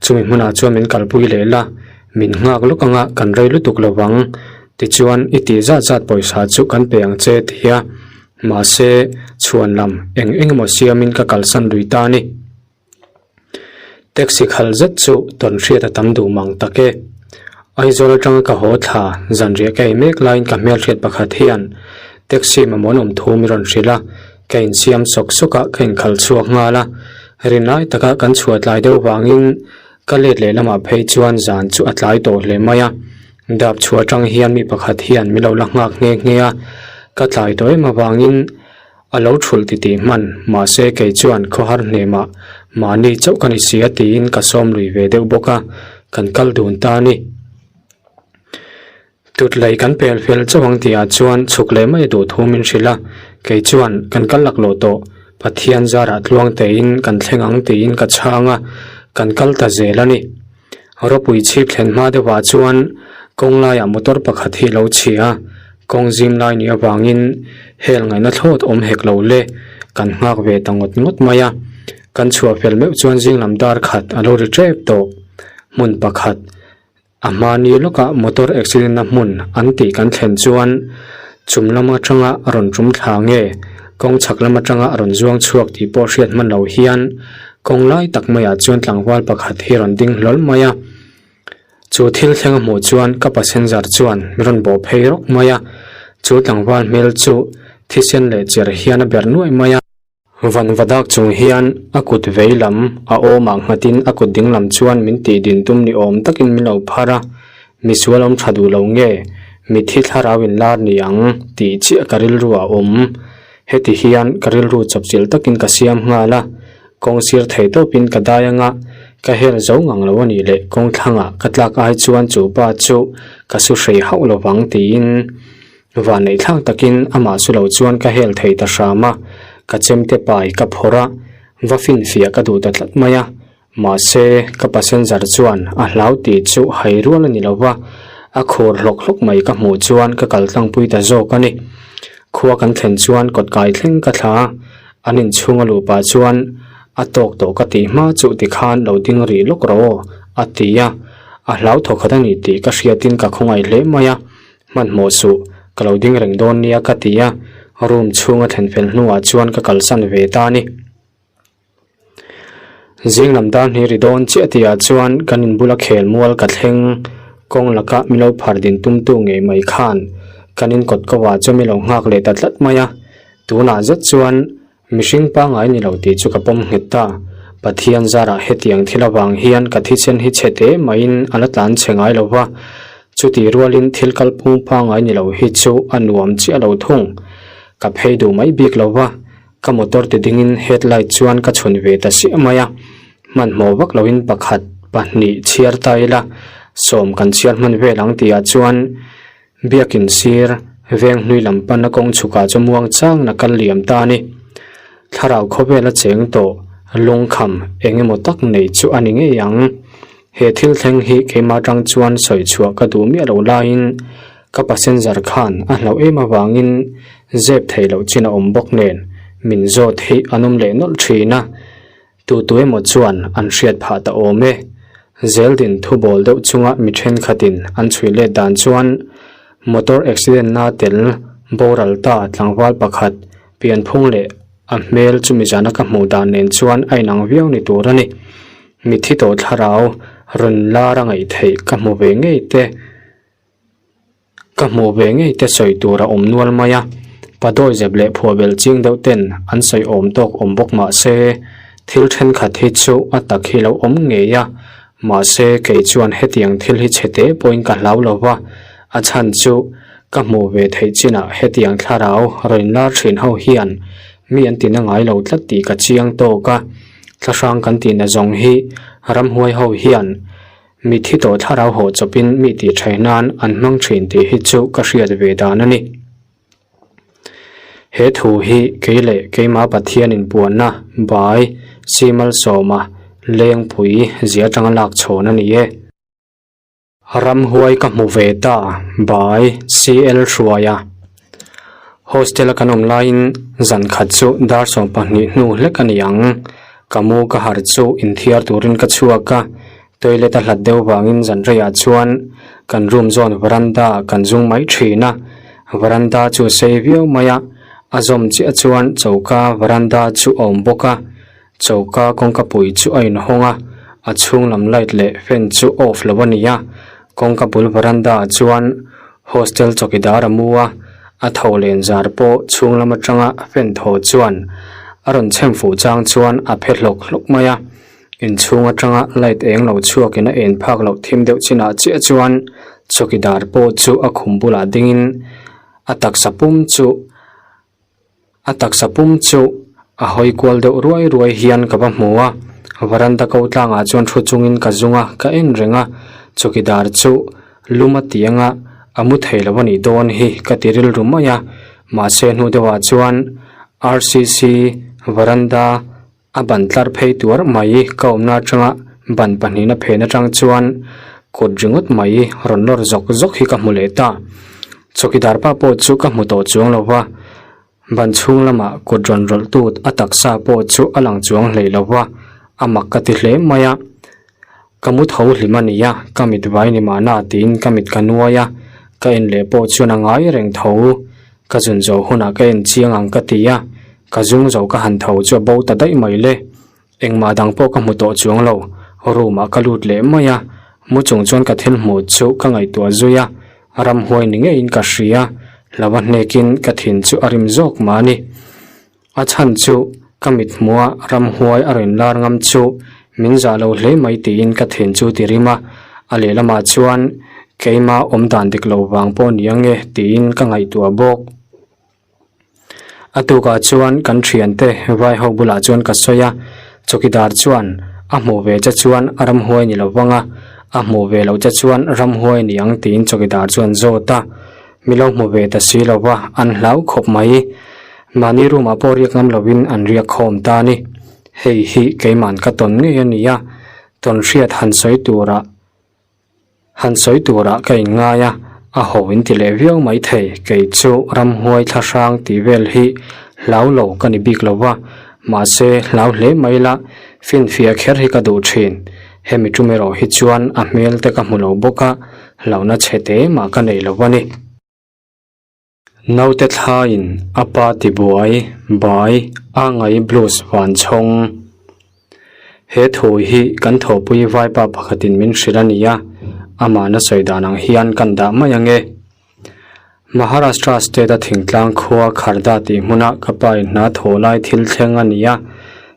chumi hmunah chuan min kalpui leh la, min nghak lawk anga kan rei lutuk lo vang, tichuan i tih zat zat pawisa chu kan pe ang che ti a, mahse chhuan lam eng eng emaw siamin ka kalsan lui ta a ni. Taxi khal zet chu tawn hriat a tam duh mang tak e. Aizawl atanga ka haw thla zanriah ka ei mek laiin ka hmelhriat pakhat hian taxi mamawh an awm thu mi rawn hrilh a, ka insiam sawk sawk a, ka inkhal chhuak nghal a. Rinai taka kan chhuah tlai deuh vangin ka let leh lamah phei chuan zan chu a tlai tawh hle mai a. Dap chhuah atang hian mi pakhat hian mi lo la nghak nghe nghe a, ka tlai tawh em avangin A lo thulh titih hman, mahse kei chuan khawhar hnemah mahni chauh ka ni si a tiin ka sawm lui ve deuh bawk a, kan kal dun ta a ni. Tutlei kan pel fel chauh ang tihah chuan chhuk leh mai a duh thu min hrilh a, kei chuan kan kal laklawh tawh, Pathian zarah tluang tein kan thleng ang tiin ka chhang a, kan kal ta zel a ni. Ropui chhip thlen hma deuhah chuan kawng laiah motor pakhat hi lo chhia a, kawng zim lai nih avangin hel ngaihna thlawt awm hek lo le, kan nghak ve ta ngawt ngawt mai a. Kan chhuah fel meuh chuan zing lam dar khat a lo ri tep tawh. Hmun pakhat, a hmani lawkah motor accident na hmun an tih kan thlen chuan chum lam atanga rawn tum thla nge kawng chhak lam atanga rawn zuang chhuak tih pawh hriat hman lo hian Kawng lai tak maiah chuan tlangval pakhat hi rawn ding hlawl mai a, chu thil thleng a hmuh chuan ka passenger chuan min rawn bawh phei rawk mai a, chu tlangval hmel chu thisen leh cher hian a ber nuaih mai a. Vanva dak chung hian a kut vei lam a awmah nghatin a kut ding lam chuan min tih din tum ni awm takin min lo phar a, misual awm tha duh lo nge mitthi thlarau inlar ni ang tih chiah ka rilru a awm. Heti hian ka rilru chawpchilh takin ka siam nghal a, kawng sir thei tawpin ka dai anga ka hel zo ngang lo a nih leh kawng thlangah ka tlak ai chuan chu pa chu ka su hrei hauh lo vang tiin vanneih thlak takin amah su lo chuan ka hel thei ta hram a, ka chemte pai ka phawrh a, va finfiah ka duh ta tlat mai a. Mahse, ka passenger chuan a hlau tih chu hai rual a ni lo va, a khur hlawk hlawk mai ka hmuh chuan ka kal tlangpui ta zawk a ni. Khua kan thlen chuan kawt kai thleng ka thla a, an inchhung a luh pah chuan a tawk tawh ka tih hma chuh tikhan lo ding rih lawk rawh aw, a ti a, a hlau thawkhat a ni tih ka hriatin ka khawngaih hle mai a, hmanhmawh suh, ka lo ding reng dawn nia ka ti a, room chhung a thlen fel hnuah chuan ka kalsan ve ta a ni. Zing lam dar hnih ri dawn chiah tihah chuan kan inbula khel mual ka thleng kawng laka min lo phar din tumtu ngei mai khan. Kan in kawt ko ah chu mi lo nghak leh ta tlat mai a, tunah zet chuan mihring pangngai ni lo tih chu ka pawm nghet ta. Pathian zarah hetiang thil avang hian ka thisen hi chhe te maiin a la tlan chhe ngai lo va, chutih rualin thil kalphung pangngai ni lo hi chu a nuam chiah lo thung. Ka phei duh mai bik lo va, ka motor ti dingin headlight chuan ka chhun ve ta siah mai a, hmanhmawh vak loin pakhat, pahnih chhiar ta ila sawm kan chhiar hman vel ang tihah chuan Biakin sir veng hlui lam pana kawng chhukah chu muang chang na kal liam ta a ni. Thlarau khawvela cheng tawh lungkham eng emaw tak nei chu a ni ngei ang. He thil thleng hi keimah atang chuan sawi chhuah ka duh miah lo laiin ka passenger khan a hlauh em avangin zep thei loh chin a awm bawk nen min zawt hi an awm leh nawlh thin a. Tu tu emaw chuan an hriat phah ta awm e. Zeldin thubawl deuh chunga mi thenkhatin an chhui let dan chuan motor accident na tel boral ta tlangval pakhat pianphung leh a hmel chumi zana ka hmuh dan nen chuan a inang viau ni tur a ni. Mitthi tawh thlarau rawn lar a ngaih theih ka hmu ve ngei te. Ka hmuh ve ngei te sawi tur a awm nual mai a, padawi zep leh phuah belh ching deuh ten an sawi awm tawk awm bawk mah se, thil thenkhat hi chu a tak hi lo awm ngei a, mahse kei chuan hetiang thil hi chhe te pawhin ka hlau lo va, a chhan chu ka hmuh ve theih chinah hetiang thlarau rawn lar thin ho hian mi an tina ngai lo tlat tih ka chiang tawk a, thlahrang kan tihna zawng hi ramhuai ho hian Mitthi tawh thlarau haw chawpin mi tih thaih nan an hmang thin tih hi chu ka hriat ve dan a ni. He thu hi kei leh keimah Pathian inpuanna bai Simalsawma Lengpui zia atanga lak chhawn a ni e. Ramhuai ka hmu ve ta bai CL Hruaia. Hostel a kan awm laiin zan khat chu dar 12 hnu hlek a ni ang. Ka mu ka harh chu inthiar turin ka chhuak a, toilet a hlat deuh vangin zan reiah chuan kan room zawn veranda ah kan zung mai thin a, veranda chu a sei viau mai a, a zawm chiah chuan choka veranda chu a awm bawk a, choka kawngka pui chu a inhawng a, a chhung lam light leh fan chu off lo a ni a, kawngka bul veranda ah chuan hostel chawkidar a mu a, a tho len zar pawh chhung lam atanga fan thaw chuan a rawn chhem fuh chang chuan a phe hlawk hlawk mai a, inchhung atanga light eng lo chhuak in a en phak loh thim deuh chinah chiah chuan chawkidar pawh chu a khum bulah dingin a taksa pum chu A taksa pum chu a hawi kual deuh ruai ruai hian ka va hmu a, varanda ko tlangah chuan thu chungin ka zung a, ka en reng a, chawkidar chu lum a ti anga a mu thei lo a nih dawn hi ka ti rilru mai a, mahse hnu deuhah chuan RCC varanda A ban tlar phei tuar mai ka awmna atanga ban pahnihna phen atang chuan kut ringawt mai rawn lawr zawk zawk hi ka hmu leh ta. Chawkidar pa pawh chu ka hmu tawh chuang lo va, ban chhung lamah kut rawn rawlh tut a taksa pawh chu a lang chuang hlei lo va, a mak ka ti hle mai a. Ka mu tho hlim a nia, ka mit vai ni mahna tiin ka mit ka nuai a, ka en leh pawh chuan a ngai reng tho. Ka zun zo hunah ka en chiang ang ka ti a, ka zung zo ka han tho chu a bo ta daih mai le. Engmah dang pawh ka hmu tawh chuang lo, room ah ka lut leh mai a, mu chung chuan ka thil hmuh chu ka ngaihtuah zui a, ramhuai ni ngeiin ka hria, hlauha hnekin ka thin chu a rim zawk mah a ni. A chhan chu ka mithmuha ramhuai a rawn lar ngam chu min zah lo hle mai tiin ka thin chu ti rim a, a lehlamah chuan keima awm dan dik lo vang pawh ni ang e tiin ka ngaihtuah bawk. A tukah chuan kan thiante vai ho bulah chuan ka sawi a, chawkidar chuan a hmuh ve che chuan a ramhuai ni lo vang a, a hmuh ve loh che chuan ramhuai ni ang tiin chawkidar chuan zawt a. Mi lo hmu ve ta si lo va, an hlau khawp mai. Mahni room ah pawh riak ngam lovin an riak khawm ta a ni. Hei hi keiman ka tawn ngei a ni a, tawn hriat han sawi turah han sawi turah ka inngai a, a ho in ti leh viau mai thei. Kei chu ramhuai thlahrang tih vel hi hlau lo ka ni bik lo va, mahse hlau hle mai la, finfiah kher hi ka duh thin. Hemi tum erawh hi chuan a hmel te ka hmu lo bawk a, hlauhna chhe te mah ka nei lo a ni. Naute thlaiin a pa tibuai bai a ngai blues van chhawng. He thu hi kan thawhpui vaipa pakhatin min hrilh a ni a, amahna sawi dan ang hian kan dah mai ang e. Maharashtra state a thingtlang khua Kharda tih hmuna ka pa in hna thawh lai thil thleng a ni a,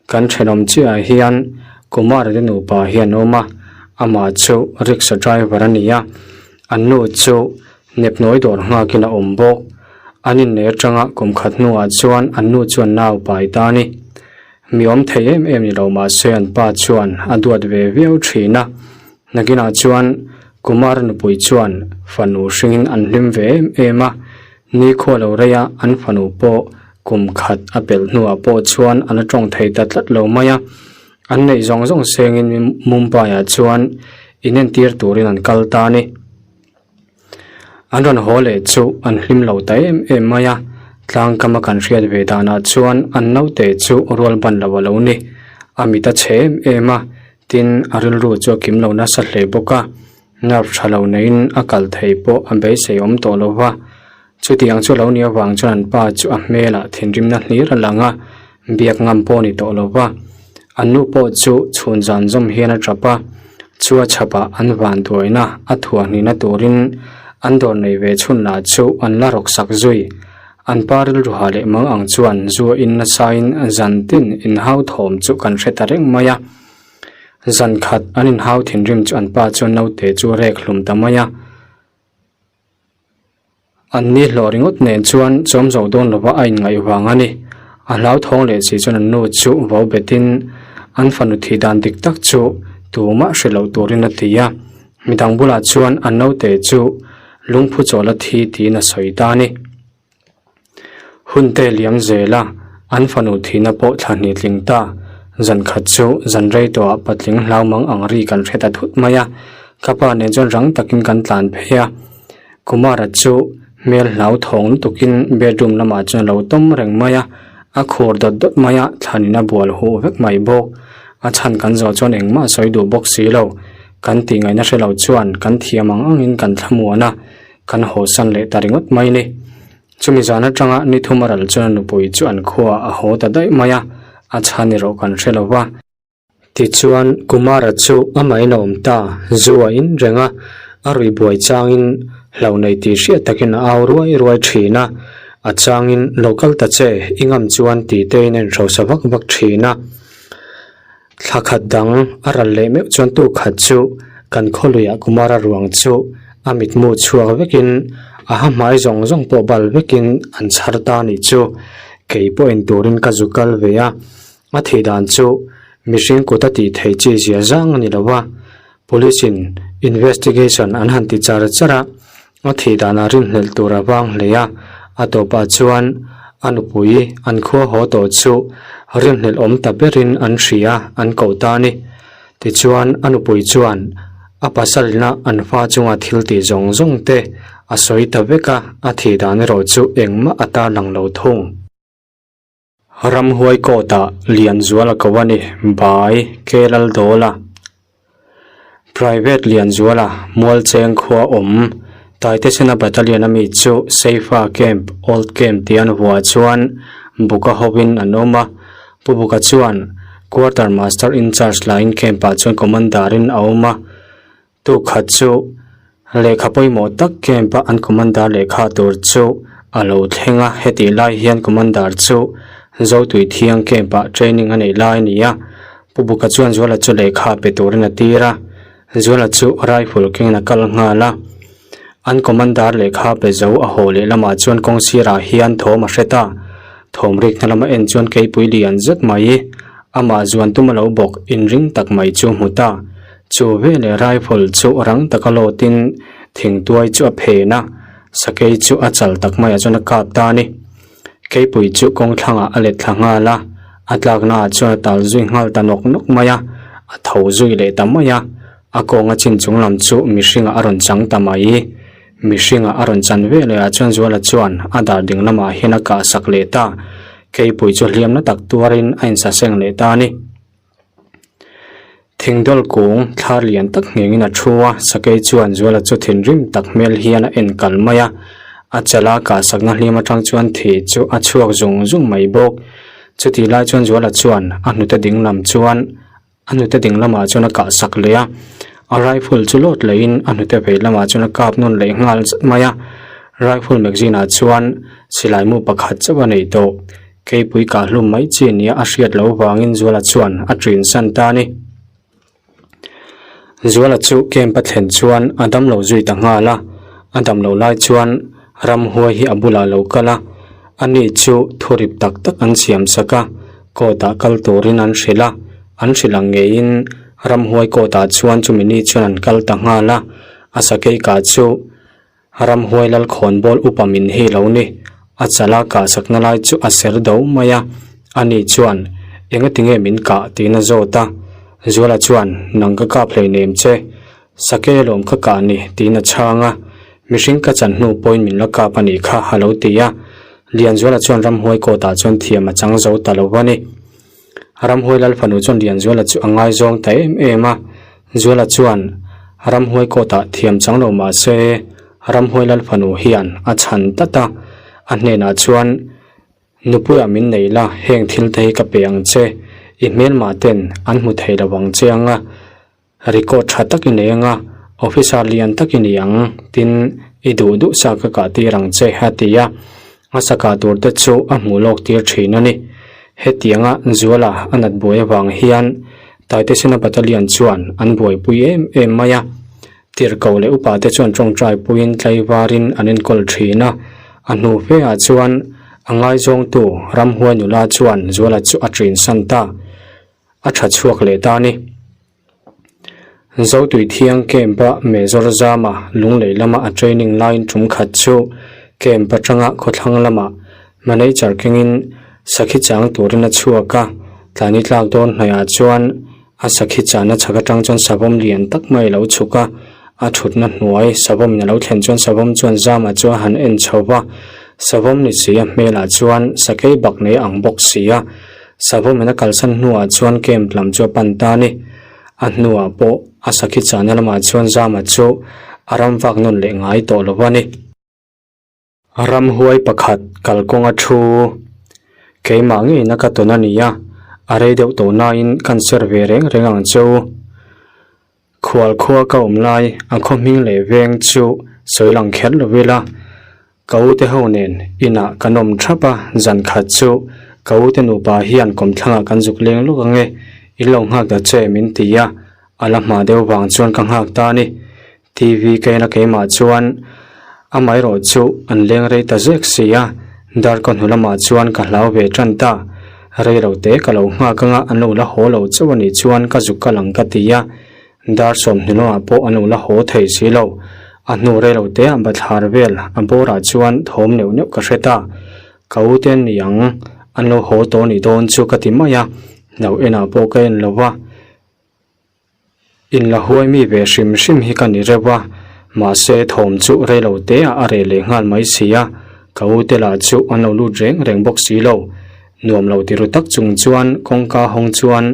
kan thenawm chiahah hian Kumar te nupa hi an awm a, amah chu rickshaw driver a ni a, an nu chu nepnawi dawr nghakin a awm bawk. An inneih atanga kum khat hnuah chuan an nu chuan nau pai ta a ni. Mi awm thei em em ni lo mahse an pa chuan a duat ve viau thin a, Nakinah chuan Kumar nupui chuan fanu hringin an hlim ve em em a, nikhua lo reia an fanu pawh kum khat a pelh hnuah pawh chuan an la tawng thei ta tlat lo mai a. An neih zawng zawng sengin Mumbai-ah chuan inentir turin an kal ta a ni. An rawn haw leh chu an hlim lo ta em em mai a, tlangkama kan hriat ve danah chuan an naute chu rual ban lo a lo ni. A mit a chhe em em a, tin a rilru chu a kim lo nasa hle bawk a, nerve tha lo neiin a kal thei pawh a beisei awm tawh lo va. Chutiang chu lo nih avang chuan an pa chu a hmelah thinrimna hlir a lang a, biak ngam pawh a ni tawh lo va. An nu pawh chu chhun zan zawm hian a tap a, chu a chhapah an vanduaina a thuah hnihna turin an dawr nei ve chhun lah chu an la rawk sak zui. An pa rilruha leh mang ang chuan zu a in nasain zan tin inhau thawm chu kan hre ta reng mai a. Zan khat an inhau thinrim chu an pa chuan naute chu a rek hlum ta mai a. An ni hlawh ringawt nen chuan chawm zo dawn lova a inngaih vang a ni. A hlauthawng leh si chuan an nu chu vo betin an fanu thih dan dik tak chu tumah hre loh turin a ti a. Midang bulah chuan an naute chu lungphu chawl a thi tiin a sawi ta a ni. Hun te liam zel a, an fanu thihna pawh thla hnih tling ta. Zan khat chu zan rei tawhah patling hlau mang ang ri kan hre ta thut mai a, ka pa nen chuan rang takin kan tlan phei a. Kumara chu hmel hlau thawng lutukin bedroom lamah chuan a lo tawm reng mai a, a khur dawt dawt mai a, thlanin a bual huh vek mai bawk. A chhan kan zawh chuan engmah sawi duh bawk si lo. Kan tih ngaihna hre lo chuan kan thiam ang angin kan thlamuan a. Kan hawsan leh ta ringawt mai ni. Chumi zan atanga ni thum a ral chuan a nupui chu an khuaah a haw ta daih mai a, a chhan erawh kan hre lo va. Tichuan, Kumara chu amahin a awm ta, zu a in reng a, a rui buai changin hlo nei tih hriat takin a au ruai ruai thin a, a changin lo kal ta che, i ngam chuan tih tein a inhrosa vak vak thin a. Thla khat dang a ral leh meuh chuan tu khat chu kan khawluiah Kumara ruang chu a mitmu chhuak vekin a ha hmai zawng zawng pawh bal vekin an chhar ta nih chu kei pawh en turin ka zu kal ve a, a thih dan chu mihring kut a tih theih chi zia zang a ni lo a, police in investigation an han ti char char a. A thih danah rinhlelh tur a vang hle a, a tawpah chuan a nupui an khua haw tawh chu rinhlelh awm ta berin an hria an koh ta a ni. Tichuan a nupui chuan a pasalina an fa chunga thil tih zawng zawng te a sawi ta vek a, a thih dan erawh chu engmah a tarlang lo thung. Ramhuai kawtah Lianzuala ko a ni, Bai Kelaldawla. Private Lianzuala, Mualcheng khua awm, Taitesena Battalion a mi chu Seifa Camp, Old Camp tih an vuah chuan Buka hovin an awm a. Pu Buka chuan Quarter Master in Charge laiin Camp-ah chuan Commander-in a awm a. Tu khat chu lehkha pawimawh tak camp a an commander lehkha tur chu a lo thleng a, hetih lai hian commander chu Zotui Thiang camp ah training a neih lai a ni a, Pu Buka chuan Zuala chu lehkha pe turin a tir a, Zuala chu rifle kengin a kal nghal a, an commander lehkha pe zo a haw leh lamah chuan kawng sirah hian thawm a hre ta, thawm rikna lama en chuan keipui lian zet mai amah zuan tum a lo bawk inring tak mai chu hmu ta. Chu veleh rifle chu rang taka lawtin thingtuai chu a phen a, sakei chu a chal tak maiah chuan a kap ta a ni. Keipui chu kawng thlangah a let thla nghal a, a tlaknaah chuan a tal zui nghal ta nawk nawk mai a, a tho zui leh ta mai a, a kawnga chin chung lam chu mihringah a rawn chang ta mai. Mihringah a rawn chan veleh ah chuan Zuala chuan a dar ding lamah hian a kah sak leh ta, keipui chu hliamna tak tuarin a insaseng leh ta a ni. Thingdawl kung thlar lian tak nghengin a thu a, sakei chuan Zuala chu thinrim tak hmel hian a en kal mai a, a chala kahsakna hliam atang chuan thi chu a chhuak zung zung mai bawk. Chutih lai chuan Zuala chuan a hnute ding lam chuan a hnute ding lamah chuan a kahsak leh a, a rifle chu lawt lehin a hnute vei lamah chuan a kap nawn leh nghal zat mai a. Rifle magazine ah chuan silai mu pakhat chauh a nei tawh. Keipui kah hlum mai chi nia a hriat loh vangin Zuala chuan a ṭin san ta a ni. Zuala chu camp a thlen chuan a damlo zui ta nghal a, a damlo lai chuan ramhuai hi a bulah lo kal a, ani chu thurip tak tak an siam sak a, court ah kal turin an hrilh a, an hrilh ang ngeiin ramhuai court ah chuan chumi ni chuan an kal ta nghal a, a sakei kah chu Ramhuai Lalkhawnbawl upa min hi lo ni. A chala kah sakna lai chu a ser do mai a, ani chuan, Engatinge min kah? tiin a zawt a. Zuala chuan, Nang ka kap hleinem che. Sake lawm ka kah ni, tiin a chhang a. Mihring ka chan hnu pawhin min la kap a nih kha, a lo ti a. Lianzuala chuan ramhuai kawtah chuan thiam a chang zo ta lo a ni. Ramhuai Lalfanu chuan Lianzuala chu a ngaizawng ta em em a, Zuala chuan Ramhuai kawtah thiam chang lo mah se Ramhuai Lalfanu hian a chhan tlat a, a hnenah chuan, Nupuiah min nei la, heng thil te hi ka pe ang che, i hmelmah ten an hmu thei lo ang che ang a, Record tha tak i nei anga, officer lian tak i ni ang, tin i duh duh sa ka kah tir ang che, a ti a. A sa kah tur te chu a hmuh lawk tir thin a ni. Hetianga Zuala a nat buai avang hian Taitesena Battalion chuan an buaipui em em mai a. Tirhkoh leh upa te chuan tawngtai puiin tlaivarin an enkawl thin a. A hnu fe ah chuan a ngaizawngtu ramhuai nula chuan Zuala chu a ṭinsan ta. A tha chhuak leh ta a ni. Zotuithiang camp-a Major Zama Lunglei lama a training laiin tum khat chu camp atanga khawthlang lamah manager kengin sakhi chang turin a chhuak a, tlani tlak dawn hnaihah chuan a sakhi chahna chhak atang chuan savawm lian tak mai a lo chhuk a, a thutna hnuai savawmin a lo thlen chuan savawm chuan Zama chu a han en chho va, savawm ni si a hmelah chuan sakei bak nei ang bawk si a. Savawmin a kalsan hnuah chuan camp lam chu a pan ta a ni. A hnuah pawh a sakhi chahna lamah chuan Zama chu a ram vak nawn leh ngai tawh lo a ni. Ramhuai pakhat kalkawnga thu keimah ngeina ka tawn a ni a, a rei deuh tawh nain kan ser ve reng reng ang che u. Khual khua ka awm lai a khaw hming leh veng chu sawi lang kher lo ila, ka u te ho nen inah kan awm thap a, zan khat chu ka u te nupa hian kawmthlangah kan zuk leng lawk ange, in lo nghak ta che min ti a, a la hma deuh vang chuan ka nghak ta a ni. TV ka en a keimah chuan amaherawh chu an leng rei ta zek si a, darkaw hnu lamah chuan ka hlau ve tan ta. Rei lo te ka lo nghak anga an lo la haw lo chauh a nih chuan ka zuk kal ang ka ti a, dar 20 lamah pawh an lo la haw thei si lo. A hnu rei lo te ah bathlar vel a bawrah chuan thawm neuh neuh ka hre ta. Ka u te an ni ang, an lo haw tawh a nih dawn chu ka ti mai a, lo enah pawh ka en lo va. Inla huai mi ve hrim hrim hi ka ni reuh a, mahse thawm chu rei lo te ah a reh leh nghal mai si a, ka u te lah chu an lo lut reng reng bawk si lo. Nuam lo ti ru tak chung chuan kawngka hawng chuan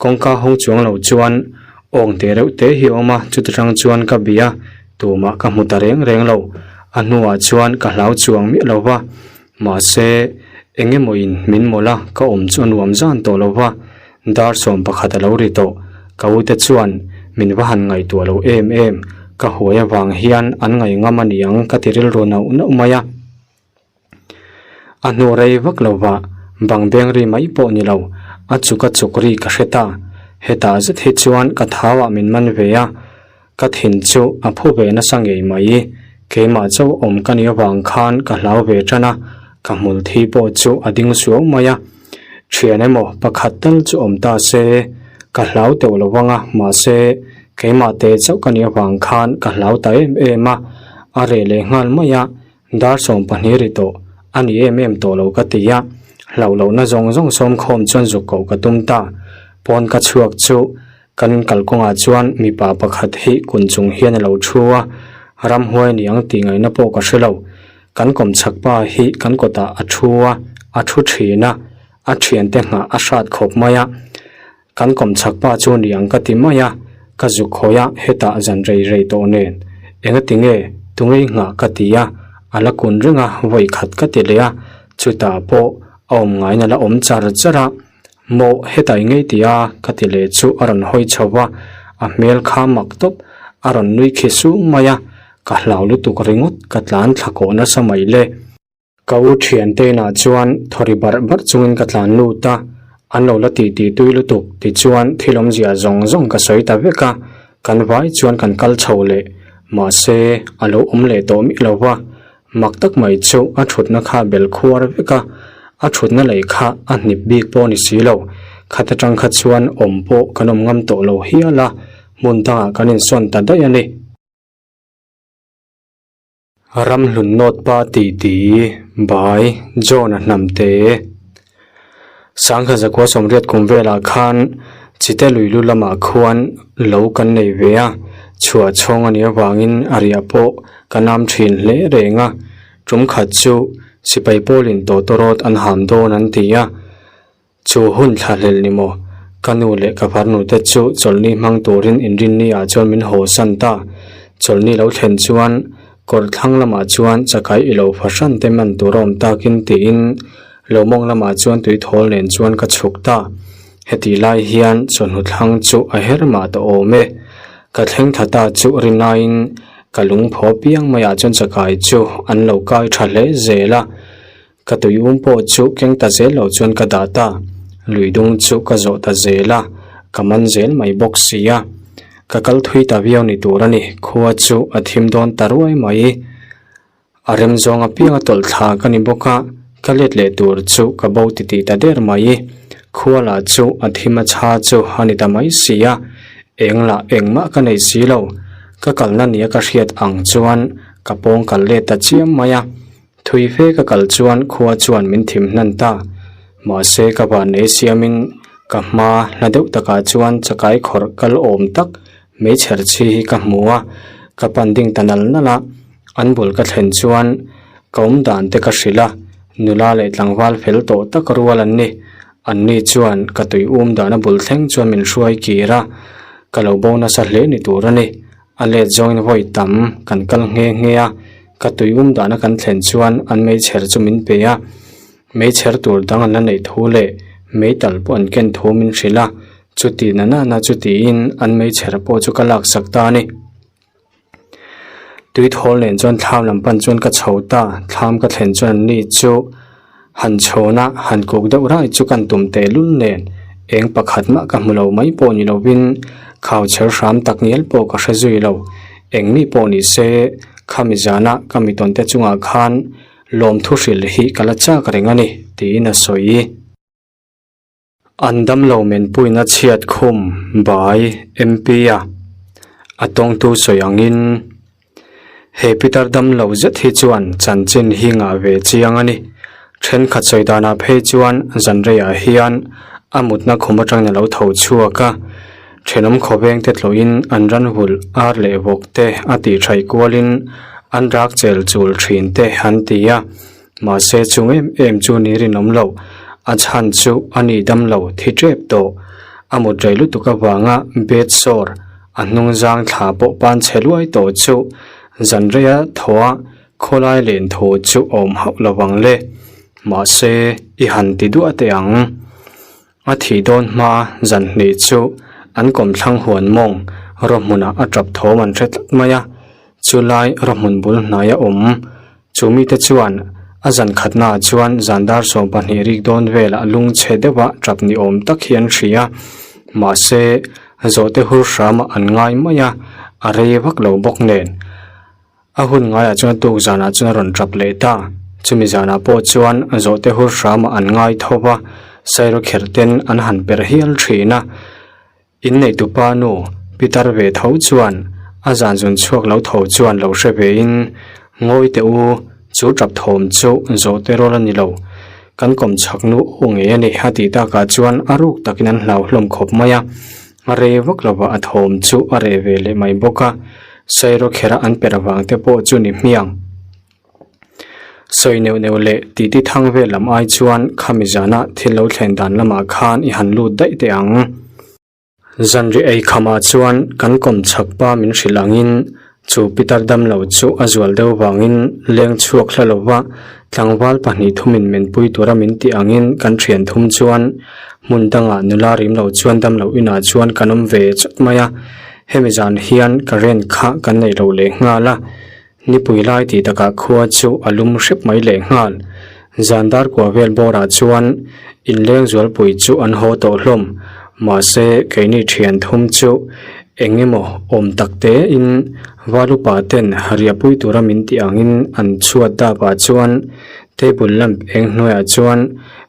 kawngka hawng chuang lo chuan awng te reuh te hi a awm a, chuti tang chuan ka bia tumah ka hmu ta reng reng lo. A hnuah chuan ka hlau chuang miah lo va, mahse eng emaw in min mawlh a, ka awm chu a nuam zan tawh lo va. Dar 11 a lo ri tawh. Ka ute chuan min va han ngaihtuah lo em em, ka huai avang hian an ngaih ngam a niang ka ti rilru nauh nauh mai a. A hnu rei vak lo va, bang beng ri mai pawh ni lo, a chuk a chuk ri ka hre ta. Hetah zet hi chuan ka thauah min man ve a, Ka thin chu a phu ve nasa ngei mai. Keimah chauh awm ka nih avang khan ka hlau ve tan a, ka hmul thi pawh chu a ding suau mai a. Thian emaw pakhat tal chu awm ta se, ka hlau teuh lo vang a, mahse keimah te chauh ka nih avang khan ka hlau ta em em a, a reh leh nghal mai a, dar 12 ri tawh a ni em em tawh lo ka ti a, hlauh lohna zawng zawng sawmkhawm chuan zuk koh ka tum ta. Pawn ka chhuak chu Kan kalkawngah chuan mipa pakhat hi kun chung hian a lo thu a, ramhuai ni ang tih ngaihna pawh ka hre lo. Kan kawmchhak pa hi kan kawtah a thu a, a thu thin a, a thiante nghah a hrat khawp mai a. Kan kawmchhak pa chu ni ang ka ti mai a, ka zuk hawi a, hetah zan rei rei tawh nen. Engati nge tungei nghah ka ti a, a la kun reng a, vawi khat ka ti leh a, chutah pawh a awm ngaina la awm char char a. Mawh, hetah i ngei ti a, ka ti leh chu a rawn hawi chho va, a hmel kha mak tawp, a rawn nui khi sung mai a. Ka hlau lutuk ringawt ka tlan thla kawh nasa mai le. Ka u thiante inah chuan thawri barh barh chungin ka tlan lut a, an lo la tih tih tui lutuk tichuan thil awmzia zawng zawng ka sawi ta vek a, kan vai chuan kan kal chho leh. Mahse, a lo awm leh tawh miah lo va, mak tak mai chu a thutna kha bel khuar vek a, a thutna lei kha a hnip bik pawh a ni si lo. Khat atang kha chuan awm pawh kan awm ngam tawh lo hial a, hmun dangah kan insawn ta daih a ni. Ramhlun nawt pa tih ti bai John-a hnam te. Sangha zakua sawmriat kum velah khan Chite luilu lamah khuan lo kan nei ve a, chhuah chhawng a nih avangin a riah pawh ka nam thin hle reng a, tum khat chu sipai pawlin tawtawrawt an ham dawn an ti a. Chu hun thlahlel ni maw? Ka nu leh ka farnu te chu chawlhni hmang turin inrinni ah chuan min haw san ta. Chawlhni lo thlen chuan kawr thlang lamah chuan chakai i lo fahran te man tur a awm takin tiin lo mawng lamah chuan tuithawl nen chuan ka chhuk ta. Hetih lai hian chawhnu thlang chu a her mah ta awm e. Ka thleng tha ta chu rinaiin ka lungphaw piang maiah chuan chakai chu an lo kai tha hle zel a. Ka tui um pawh chu keng ta zel lo chuan ka dah ta, lui dung chu ka zawh ta zel a, ka man zel mai bawk si a. Ka kal thui ta viau ni tur a ni, khua chu a thim dawn ta ruai mai. A rem zawng apiang a tawlh thla ka ni bawk a, ka let leh tur chu ka bo titih ta der mai. Khua lah chu a thim a chha chu a ni ta mai si a, eng lah engmah ka nei si lo. Ka kalna nia ka hriat ang chuan ka pawng kal let ta chiam mai a. Thui fe ka kal chuan khua chuan min thim hnan ta. Mahse ka vannei siamin ka hma hla deuh takah chuan chakai khawrh kal awm tak meichher chhi hi ka hmu a, ka pan ding ta nal nal a. An bul ka thlen chuan ka awm dan te ka hrilh a, nula leh tlangval fel tawh tak rual an ni. Anni chuan ka tui um dahna bul thleng chuan min hruai kir a, ka lo bo nasa hle ni tur a ni. A let zawngin vawi tam kan kal nghe nghe a, ka tui um dahna kan thlen chuan an meichher chu min pe a, meichher tur dang an la neih thu leh meital pawh an ken thu min hrilh a, chuti na nana chu tiin an meichher pawh chu ka laksak ta a ni. Tui thawl nen chuan thlam lam pan chuan ka chho ta, thlam ka thlen chuan an ni chu han chhawn a, han kuk deuh rai chu kan tum tehlul nen eng pakhat mah ka hmu lo mai pawh ni lovin khau chher hram tak ngial pawh ka hre zui lo. Eng mi pawh ni se khami zana ka mi tawnte chungah khan lawmthu hrilh hi ka la chak reng a ni tiin a sawi. An damlo menpuina chhiat khum bai MP a a tawngtu sawi angin he pitar damlo zet hi chuan chanchin hi ngah ve chiang a ni. Thenkhat sawi danah phei chuan zanreiah hian a mutna khum atangin a lo tho chhuak a, thenawm khawveng te tlawhin an ran vulh ar leh vawk te a tih thaih kualin an rak chel chul thin te an ti a. Mahse chung em em chu ni rinawm lo, a chhan chu a ni dam lo thi tep tawh. A mut rei lutuk avanga bed sore a hnung zang thla pawh pan chhe luai tawh chu zan reia thaw a khawlai len thu chu awm hauh lo vang le. Mahse i han ti duah teh ang. A thih dawn hma zan hnih chu an kawmthlang huan mawng rawhmunah a tap thawm an hre tlat mai a, chulai rawhmun bul hnaia awm chu mite chuan a zan khatnaah chuan zan dar 12 rik dawn velah lung chhe deuha tap ni awm tak hi an hria, mahse zawhte hur hramah an ngai mai a, a rei vak lo bawk nen. A hun ngaiah chuan tuk zanah chuan a rawn tap leh ta. Chumi zanah pawh chuan zawhte hur hramah an ngai tho va, Sairo kherh ten an han perh hial thin a. Inneihtupa nu Pitar ve tho chuan a zan zun chhuak lo tho chuan lo hre vein, Ngawi teh u, chu tap thawm chu zawhte rual a ni lo. Kan kawm chhak nu u ngei a ni a tih takah chuan a ruk takin an hlau hlawm khawp mai a. A rei vak lova a thawm chu a reh ve leh mai bawk a, Sairo khera an per avang te pawh chu ni hmiang. Sawi neuh neuh leh titi thang vel lam ai chuan khami zana thil lo thlen dan lamah khan i han lut daih teh ang. Zanri ei khamah chuan kan kawm chhak pa min hrilh angin chu pitar damlo chu a zual deuh vangin leng chhuak hla lova tlangval pahnih thumin menpui tura min tih angin kan thian thum chuan hmun dangah nula rim lo chuan damlo inah chuan kan awm ve chawt mai a, hemi zan hian current kha kan neih loh leh nghal a. Nipui lai tih takah khua chu a lum hrep mai leh nghal. Zan dar kua vel bawrah chuan inleng zualpui chu an haw tawh hlawm. Mahse, keini thian thum chu eng emaw awm tak tein Valupa ten riahpui tura min tih angin an chhuat dapah chuan table lamp eng hnuaiah chuan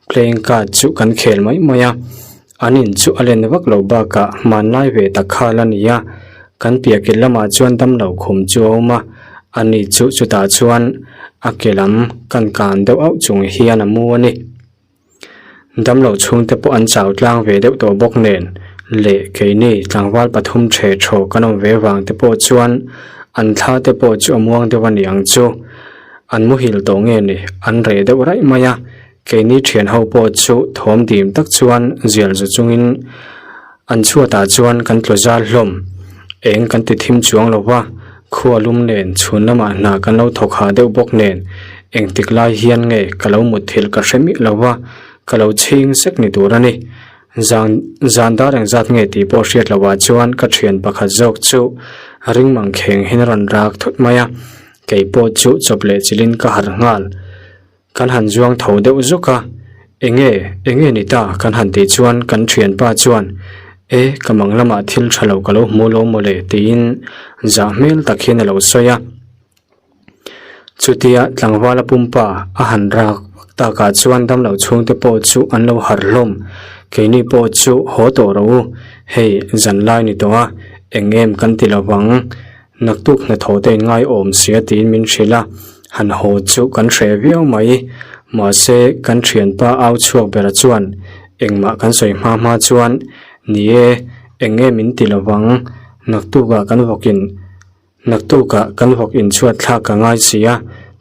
playing card chu kan khel mai mai a. An in chu a len vak loh bakah hmanlai ve tak kha la ni a, kan piah kil lamah chuan damlo khum chu a awm a, ani chu chutah chuan a ke lam kan kan deuh auh chung hian a mu a ni. Damlo chhungte pawh an chau tlang ve deuh tawh bawk nen leh keini tlangval pathum ṭhe ṭhaw kan awm ve vang te pawh chuan an thla te pawh chu a muang deuh a ni ang chu. An muhil tawh nge ni an reh deuh raih mai a, Keini thian ho pawh chu thawm dim tak chuan zial zu chungin an chhuatah chuan kan tlu zal hlawm. Eng kan ti thim chuang lo va, khua lum nen chhun lamah hna kan lo thawk ha deuh bawk nen engtik lai hian nge ka lo mutthilh ka hre miah lo va, ka lo chhing sek ni tur a ni. Zan zan dar engzat nge tih pawh hriat lohah chuan ka thian pakhat zawk chu ring mang kheng hian a rawn rak thut mai a, kei pawh chu chawp leh chilhin ka harh nghal. Kan han zuang tho deuh zuk a, Enge, enge ni ta? kan han tih chuan kan thianpa chuan, E, ka mang lamah thil tha lo ka lo hmu lo maw le tiin zah hmel tak hian a lo sawi a. Chutia tlangvala pumpa a han rak vak takah chuan damloh chhungte pawh chu an lo harh hlawm, keini pawh chu haw tawh rawh u, hei zanlai ni tawh a, eng em kan ti lo vang. Naktuk hnathawh te in ngaiawm sia tiin min hrilh a, han haw chu kan hreh viau mai. Mahse, kan thianpa au chhuak bera chuan engmah kan sawi hma hma chuan, Ni e, eng nge min ti lovang, naktukah kan vawk in, naktukah kan vawk inchhuat thlak ka ngai sia,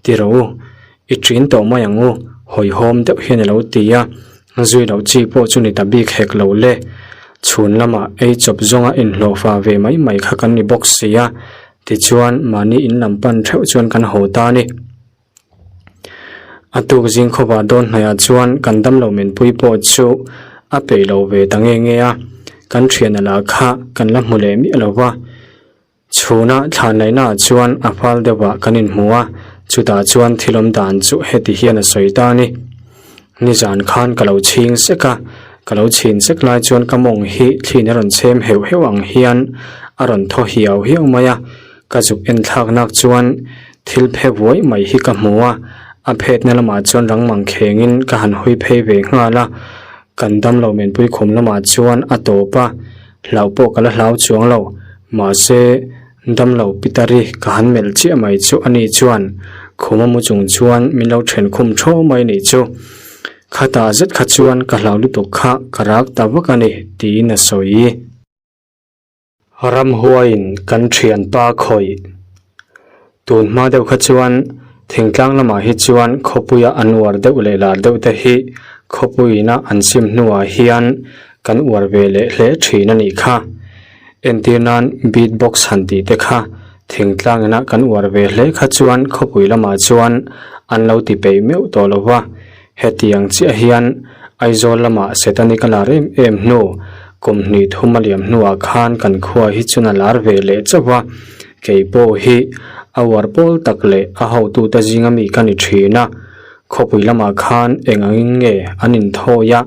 ti rawh u, i ṭin tawh mai ang u, hawihhawm deuh hian a lo ti a. Zui loh chi pawh chu ni ta bik hek lo le. Chhun lamah ei chawp zawnga inhlawhfa ve mai mai kha kan ni bawk si a, tichuan mahni in lam pan theuh chuan kan haw ta a ni. A tuk zing khawpah dawn hnaihah chuan kan damlo menpui pawh chu a peih lo ve ta nge nge a, kan thian a lah kha kan la hmu leh miah lo va. Chhuna thlan laihnaah chuan a fal deuhah kan inhmu a, chutah chuan thil awm dan chu heti hian a sawi ta a ni. Nizan khan ka lo chhing sek a, ka lo chhin sek lai chuan ka mawng hi thliin a rawn chhem heuh heuh ang hian a rawn thaw hiau hiau mai a, ka zuk en thlak nak chuan thil phe vuai mai hi ka hmu a, a phetna lamah chuan rang mang khengin ka han hawi phei ve nghal a, kan damlo menpui khum lamah chuan a tawp a. Hlau pawh ka la hlau chuang lo, mahse damlo Pitari ka han melh chiah mai chu ani chuan khuma mu chung chuan min lo then khum thaw mai nih chu. Khatah zet kha chuan ka hlau lutuk kha ka rak ta vak a ni tiin a sawi. Ramhuaiin kan thianpa khawih. Tun hma deuh kha chuan thingtlang lamah hi chuan khawpuia an uar deuh leh lar deuh te hi khawpuiina an sim hnuah hian kan uar ve leh hle thin a nih kha. Entir nan beat box han tih te kha thingtlang ina kan uar ve hle kha chuan khawpui lamah chuan an lo ti peih meuh tawh lo va. Hetiang chiah hian Aizawl lamah Setanic a lar em em hnu, kum hnih thum a liam hnuah khan kan khua hi chun a lar ve leh chauh a, kei pawh hi a uar pawl tak leh a hotute zinga mi ka ni thin a, khawpui lamah khan eng angin nge an inthawi a,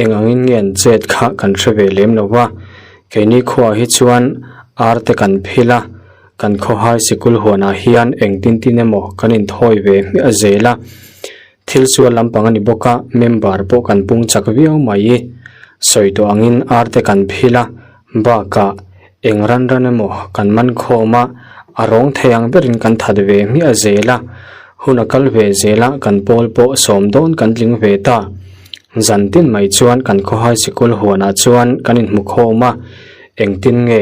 eng angin nge an chet kha kan hre ve lem lo va, keini khuaah hi chuan ar te kan phil a, kan khawhai sikul huanah hian engtin tin emaw kan inthawi ve hmiah zel a. Thil sual lampang a ni bawk a, member pawh kan pung chak viau mai. Sawi tawh angin ar te kan phil a, bakah eng ran ran emaw kan man khawm a, a rawng thei ang berin kan that ve hmiah zel a. Hun a kal ve zel a, kan pawl pawh sawm dawn kan tling ve ta. Zan tin mai chuan kan khawhai sikul huanah chuan kan inhmu khawm a, engtin nge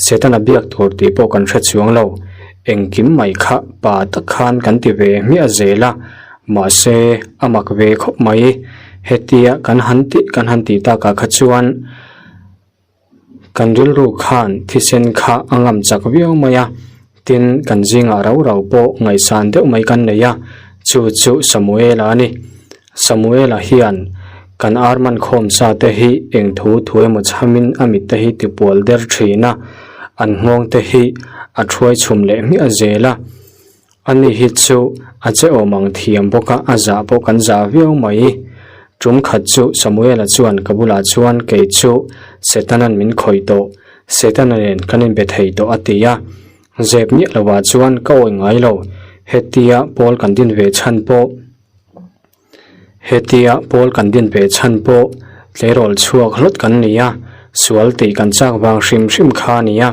Setana biak tur tih pawh kan hre chuang lo. Engkim mai kha pa tak khan kan ti ve hmiah zel a, mahse a mak ve khawp mai. Hetia kan han tih kan han tih takah kha chuan kan rilru khan thisen kha a ngam chak viau mai a, tin kan zingah rau rau pawh ngaihsan deuh mai kan nei a, chu chu Samuela a ni. Samuela hian kan ar man khawm sa te hi eng thu thu emaw chhamin a mit te hi tipual der thin a, an nghawng te hi a thuai chhum leh hmiah zel a. Ani hi chu a che awm ang thiam bawk a, a zah pawh kan zah viau mai. Tum khat chu Samuela chuan ka bulah chuan kei chu Setana'n min khawih tawh, Setana nen kan inbe thei tawh a ti a. Zep miah lovah chuan ka awih ngai lo, hetia pawl kan din ve chhan pawh. Hetia pawl kan din ve chhan pawh tleirawl chhuak hlawt kan ni a, sual tih kan chak vang hrim hrim kha a ni a.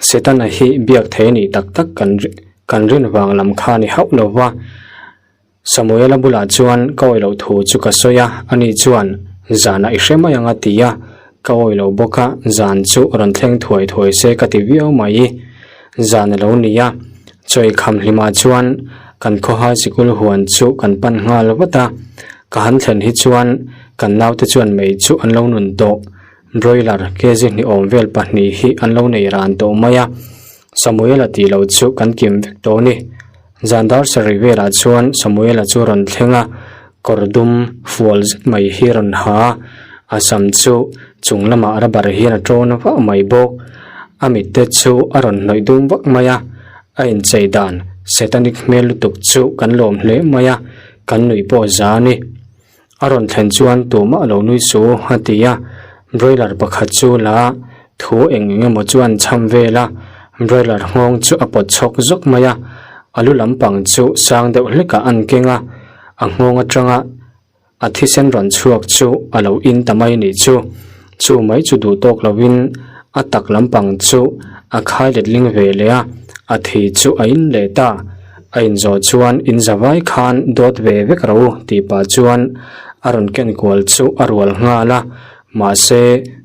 Setana hi biak thei a nih tak tak kan kan rin vang lam kha a ni hauh lo va. Samuela bulah chuan ka awih loh thu chu ka sawi a, ani chuan zanah i hre mai ang a ti a, ka awih lo bawk a, zan chu rawn thleng thuai thuai se ka ti viau mai. Zan a lo ni a, chawi kham hlimah chuan kan khawhai sikul huan chu kan pan nghal vat a, ka han thlen hi chuan kan naute chuan mei chu an lo nun tawh, broiler kg hnih awm vel pahnih hi an lo nei ran tawh mai a, Samuela tih loh chu kan kim vek tawh a ni. Zan dar sarih velah chuan Samuela chu rawn thleng a, kawr dum fual zet mai hi rawn ha a, a sam chu chung lamah rubber hian a tawn vah mai bawk. A mitte chu a rawn hnawih dum vak mai a, a inchei dan satanic hmel lutuk chu kan lawm hle mai a, kan nuih pawh za a ni. A rawn thlen chuan tumah a lo nui su a ti a, broiler pakhat chu la thu eng eng emaw chuan cham vel a, broiler nghawng chu a pawt chhawk zawk mai a, a lu lampang chu sang deuh hlekah an keng a, a nghawng atanga a thisen rawn chhuak chu a lo in ta mai nih chu, chu mai chu duh tawk lovin a tak lampang chu a khai letling ve leh a, a thi chu a in leh ta. A inzawh chuan in zavai khan dawt ve vek ro tih pah chuan a rawn ken kual chu a rual nghal a, mahse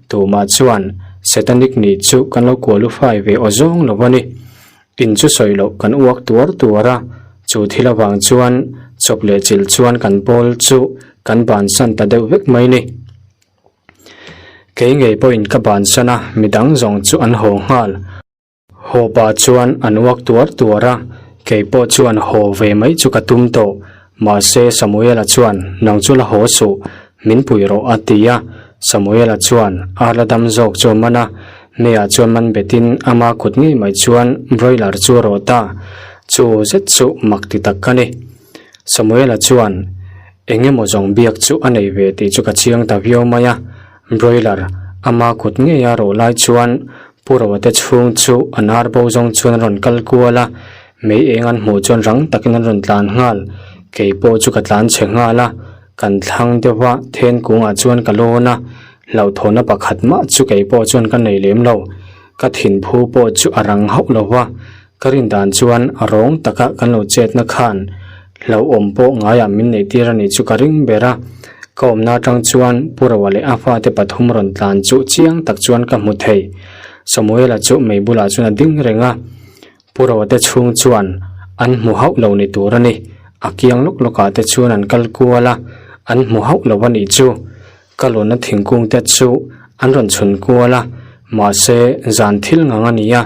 tumah chuan Satanic nih chu kan lo qualify ve aw zawng lo a ni. In chu sawi loh kan uak tuar tuar a, chu thil avang chuan chawp leh chilh chuan kan pawl chu kan bansan ta deuh vek mai ni. Kei ngei pawhin ka bansan a, midang zawng chu an haw nghal. Haw pah chuan an uak tuar tuar a, kei pawh chuan haw ve mai chu ka tum tawh. Mahse Samuela chuan, Nang chu la haw suh, min pui rawh a ti a. Samuela chuan a la dam zawk chu a man a, Meiah chuan man betin ama kut ngei mai chuan broiler chu a rawh ta. Chu zet chu mak ti tak ka ni. Samuela chuan eng emaw zawng biak chu a nei ve tih chu ka chiang ta viau mai a, broiler ama kut ngeia rawh lai chuan Pu Roa te chhung chu an ar bo zawng chuan an rawn kal kual a, mei eng an hmuh chuan rang takin an rawn tlan nghal. Kei pawh chu ka tlan chhe nghal a, kan thlang deuh a, then kungah chuan ka lawn a, hlauhthawhna pakhat mah chu kei pawh chuan ka nei lem lo. Ka thinphu pawh chu a rang hauh lo va, ka rin dan chuan a rawng taka kan lo chetna khan hlauhawm pawh ngaiah min neih tir a nih chu ka ring ber a. Ka awmna atang chuan Pu Roa leh a fate pathum rawn tlan chu chiang tak chuan ka hmu thei. Samuela chu mei bulah chuan a ding reng a, Pu Roa te chhung chuan an hmu hauh lo ni tur a ni. A kiang lawk lawkah te chuan an kal kual a, an hmu hauh lo a nih chu. Ka lawnna thingkung te chu an rawn chhun kual a, mahse zan thil ngang a ni a,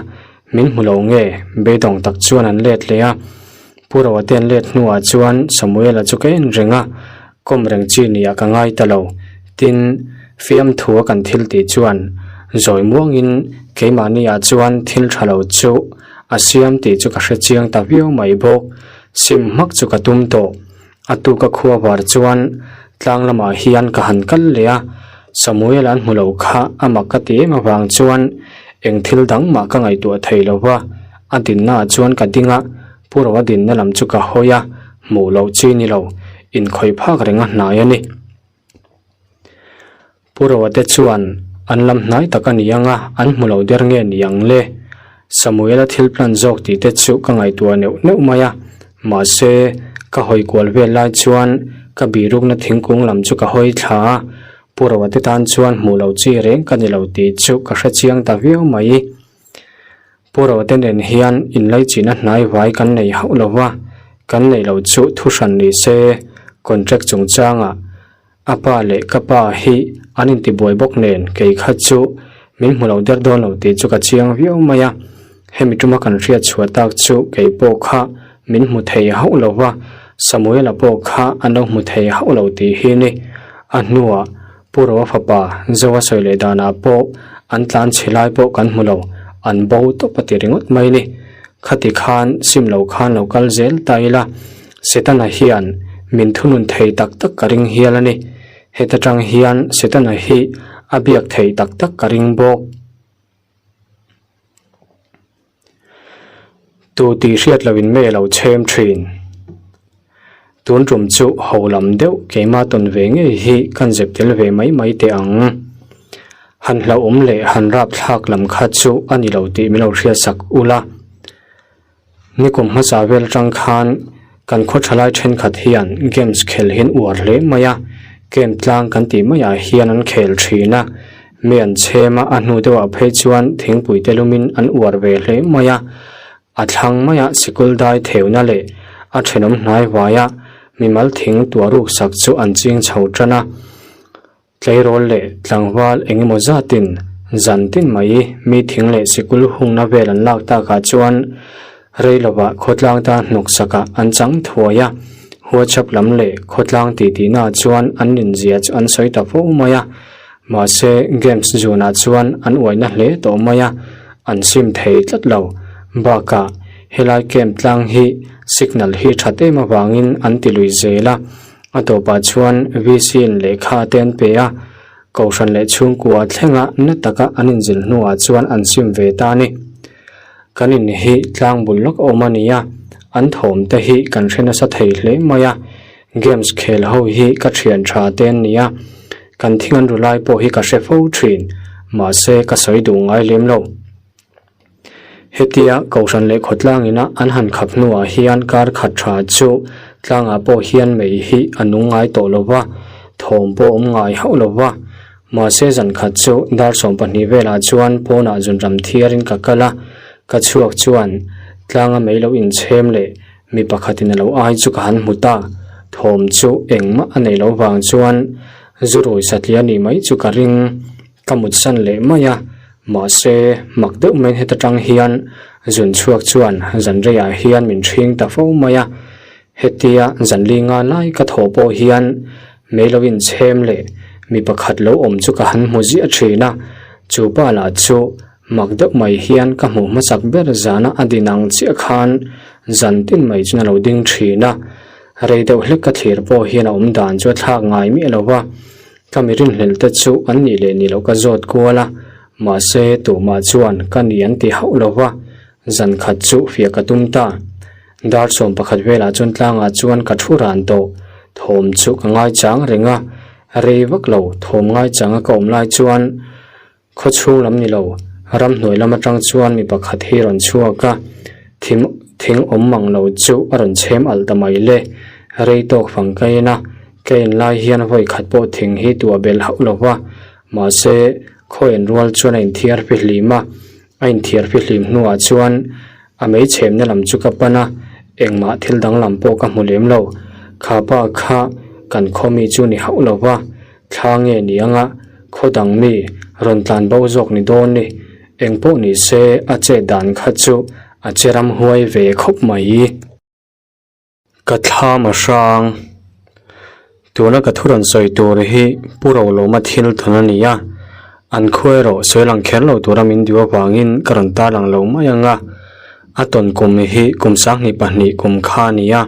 min hmu lo nge beidawng tak chuan an let leh a. Pu Roa te an let hnuah chuan Samuela chu ka en reng a, kawm reng chi nia ka ngai ta lo. Tin, fiamthua kan thil tih chuan zawi muangin keimahniah chuan thil tha lo chu a siam tih chu ka hre chiang ta viau mai bawk. Sim hmak chu ka tum tawh. A tuka khua var chuan tlang lamah hian ka han kal leh a, Samuel an hmu lo kha a mak ka ti em avang chuan eng thil dang mah ka ngaihtuah thei lo va, a dinna ah chuan ka ding a, Pu Roa dinna lam chu ka hawi a, hmuh loh chi ni lo, inkhawih phak reng a hnai a ni. Pu Roa te chuan an lam hnai tak a ni ang a, an hmu lo der nge ni ang le? Samuela thil plan zawk tih te chu ka ngaihtuah neuh neuh mai a, mahse ka hawi kual vel lai chuan ka birukna thingkung lam chu ka hawi thla a, Pu Roa te tan chuan hmuh loh chi reng ka ni lo tih chu ka hre chiang ta viau mai. Pu Roa te nen hian inlaichihna hnai vai kan nei hauh lo va, kan neih loh chu thu hran ni se, contract chungchangah A pa leh ka pa hi an intibuai bawk nen kei kha chu min hmu lo der dawn lo tih chu ka chiang viau mai a, hemi tuma kan hriat chhuah tak chu kei pawh kha min hmu thei hauh lo va, Samuela pawh kha an lo hmu thei hauh lo tih hi ni. A hnuah Pu Roa fapa Zoa sawi leh danah pawh an tlan chhe lai pawh kan hmu lo, an bo tawp a ti ringawt mai ni. Khati khan sim lo khan lo kal zel ta ila, Setana hian min thunun thei tak tak ka ring hial a ni. Heta tang hian Setana hi a biak thei tak tak ka ring bawk. Tu tih hriat loin mei a lo chhem thin. Tun tum chu ho lam deuh keimah tawn ve ngei hi kan zep tel ve mai mai teh ang. Han hlauhawm leh han rap thlak lam kha chu a ni lo tih min lo hriatsak ula. Nikum hmasa vel atang khan kan khaw thalai thenkhat hian games khel hi an uar hle mai a, game tlang kan tih maiah hian an khel thin a, mi an chhem a, a hnu deuhah phei chuan thingpui te lumin an uar ve hle mai a, a thlang maiah sikul dai theuna leh a thenawm hnai vaia mimal thing tuah ruk sak chu an ching chho tan a. Tleirawl leh tlangval eng emaw zatin zan tin mai mi thing leh sikul hungna vel an lak takah chuan rei lovah khawtlang tan hnawk sakah an chang thuai a, WhatsApp lam leh khawtlang titihnaah chuan an ninzia chu an sawi ta fo mai a, mahse games zunah chuan an uaina hle tawh mai a, an sim thei tlat lo. Bakah helai camp tlang hi signal hi that em avangin an ti lui zel a. A tawpah chuan VC in lehkha te an pe a, Kohhran leh chhungkua thlenga na taka an inzil hnuah chuan an sim ve ta a ni. Kan in hi tlang bul lawk awm a ni a, an thawm te hi kan hre nasa thei hle mai a, games khel ho hi ka thian tha te an ni a, kan thing an ru lai pawh hi ka hre fo thin, mahse ka sawi duh ngai lem lo. Hetia Kohhran leh khawtlang ina an han khap hnuah hian kar khat tha chu tlangah pawh hian mei hi a nung ngai tawh lo va, thawm pawh awm ngai hauh lo va. Mahse zan khat chu dar 12 velah chuan pawnah zunram thiarin ka kal a, ka chhuak chuan tlanga mei lo inchhem leh mi pakhatin a lo ai chu ka han hmu ta. Thawm chu engmah a nei lo vang chuan zu rui satliah nih mai chu ka ring. Ka mutsan leh mai a, mahse mak deuh mai heta tang hian zun chhuak chuan zan reiah hian min ṭhing ta fo mai a, hetia zan li nga lai ka thawh pawh hian mei lo inchhem leh mi pakhat lo awm chu ka han hmu ziah ṭhin a, chu pa lah chu mak deuh mai hian ka hmuh hmasak ber zana a din ang chiah khan zan tin mai chuan a lo ding ṭhin a, rei deuh hlek ka thlir pawh hian a awm dan chu a thlak ngai miah lo va. Ka mi rinhlelh te chu an nih leh nih loh ka zawt kual a, mahse tumah chuan ka ni an ti hauh lo va, zan khat chu fiah ka tum ta. Dar 11 velah chuan tlangah chuan ka thu ran tawh, thawm chu ka ngaichang reng a, rei vak lo thawm ngaichanga ka awm lai chuan Khaw chhung lam ni lo, ramhnuai lam atang chuan mi pakhat hi rawn chhuak a, thim thing awm mang lo chu a rawn chhem alh ta mai le. Rei tawk fang ka en a, ka en lai hian vawi khat pawh thing hi tuah belh hauh lo va, mahse khaw en rual chuan a inthiar fihlim a, a inthiar fihlim hnuah chuan A mei chhemna lam chu ka pan a, engmah thil danglam pawh ka hmu lem lo. Kha pa kha kan khaw mi chu ni hauh lo va, thla nge ni anga khaw dang mi rawn tlan bo zawk ni dawn ni. Eng pawh ni se a chet dan kha chu a che ram huai ve khawp mai. Ka thlam a hrang. Tuna ka thu rawn sawi tur hi Pu Rolawma thil thawn a ni a, an khua erawh sawi lang kher lo tura min duh avangin ka rawn tarlang lo mai ang a, a tawn kum hi kum 22 kum kha a ni a.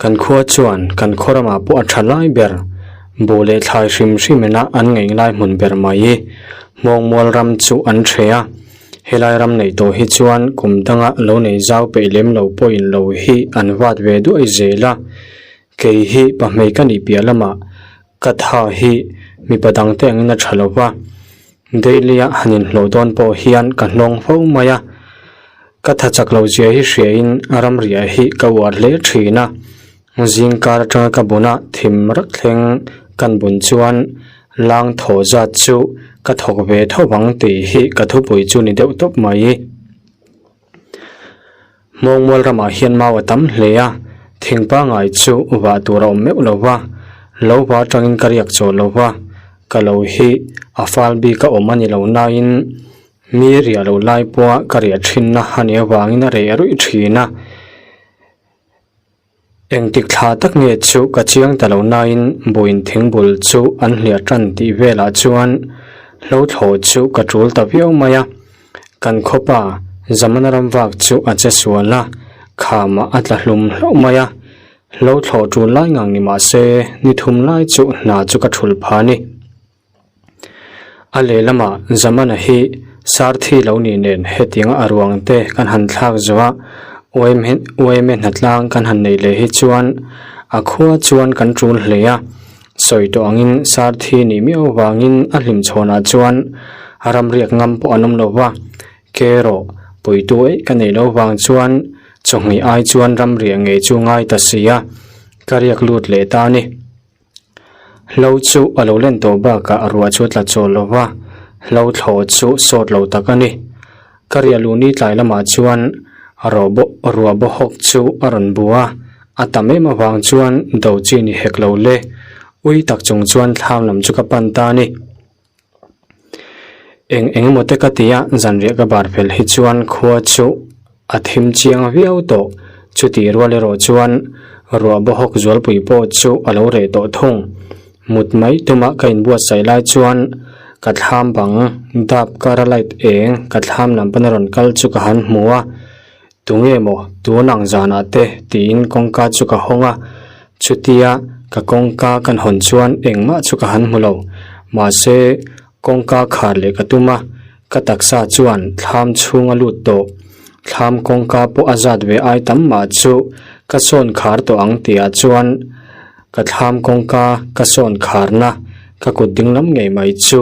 Kan khua chuan kan khaw ramah pawh a tha lai ber, buh leh thlai hrim hrim ina an ngaih lai hmun ber mai, Hmawngmual ram chu an ṭhe a. Helai ram neih tawh hi chuan kum danga lo nei zau peih lem lo pawhin lo hi an vat ve duai zel a, kei hi pahmei ka nih piah lamah ka tha hi mipa dangte angin a tha lo va, daily a han inhlawh dawn pawh hian ka hnawng fo mai a, ka tha chak lo zia hi hriain ramriah hi ka uar hle thin a, Zingkar atanga ka buna thim rak thleng kan bun chuan lang thaw zat chu ka thawk ve tho vang tih hi ka thupui chu ni deuh tawp mai. Hmawngmual ramah hian mau a tam hle a, thing pangngai chu vah tur a awm meuh lo va, lo va atangin ka riak chawl lo va, ka lo hi a fal bik a awm a ni lo nain mi riah loh lai pawha ka riah thinna a nih avangin a reh ruih thin a. Engtik thla tak nge chu ka chiang ta lo nain buin thingbul chu an hliah tan tih velah chuan hlothlawh chu ka tul ta viau mai a. Kan khawpa Zamana ram vak chu a che sual a, khamah a tla hlum hlauh mai a. Hlo thlawh tul lai ngang ni mah se, ni thum lai chu hna chu ka thul pha a ni. A lehlamah Zamana hi Sarthi lo nih nen hetianga a ruang te kan han thlak zawh a, uaime hnatlang kan han neih leh hi chuan a khua chuan kan tul hle a. Sawi tawh angin Sarthi nih miau vangin a hlimchhawnah chuan ramriak ngam pawh an awm lo va, Ke rawh, puitu eih ka neih loh vang chuan chawhmeh ai chuan ramriah ngei chu ngai ta si a, ka riak lut leh ta a ni. Hlo chu a lo len tawh bakah ruah chu a tla chawl lo va, hlo thlawh chu sawt lo tak a ni. Ka riah luh ni tlai lamah chuan ruah bawhawk chu a rawn bu a, a tam em avang chuan do chi ni hek lo le, ui tak chung chuan thlam lam chu ka pan ta a ni. Eng eng emaw te ka ti a, zanriah ka bar fel hi chuan khua chu a thim chiang viau tawh. Chutih rual erawh chuan ruah bawhawk zualpui pawh chu a lo reh tawh thung. Mut mai tuma ka inbuatsaih lai chuan ka thlam bang dap kara light eng ka thlam lam pana rawn kal chu ka han hmu a. Tunge maw tun ang zanah te tiin kawngka chu ka hawng a, chutia ka kawngka kan hawn chuan engmah chu ka han hmu lo. Mahse, kawngka khar leh ka tum a, ka taksa chuan thlam chhung a lut tawh. Thlam kawngka pawh a zat ve ai tam mah chu ka sawn khar tawh ang tihah chuan ka thlam kawngka ka sawn kharna ka kut dinglam ngei mai chu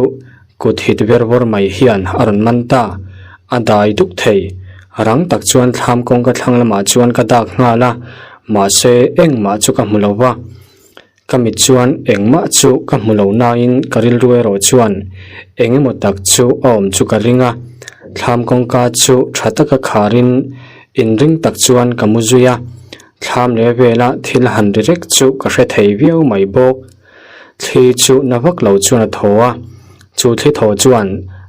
Kut hit ver vawr mai hian a rawn man ta, a dai duk thei. Rang tak chuan thlam kawngka thlang lamah chuan ka dak nghal a, mahse engmah chu ka hmu lo va. Ka mit chuan engmah chu ka hmu lo nain ka rilru erawh chuan eng emaw tak chu a awm chu ka ring a. Thlam kawngka chu tha taka kharin inring tak chuan ka mu zui a, thlam leh vela thil han ri rek chu ka hre thei viau mai bawk. Thli chu na vak lo chuan a thaw a, chu thli thaw chuan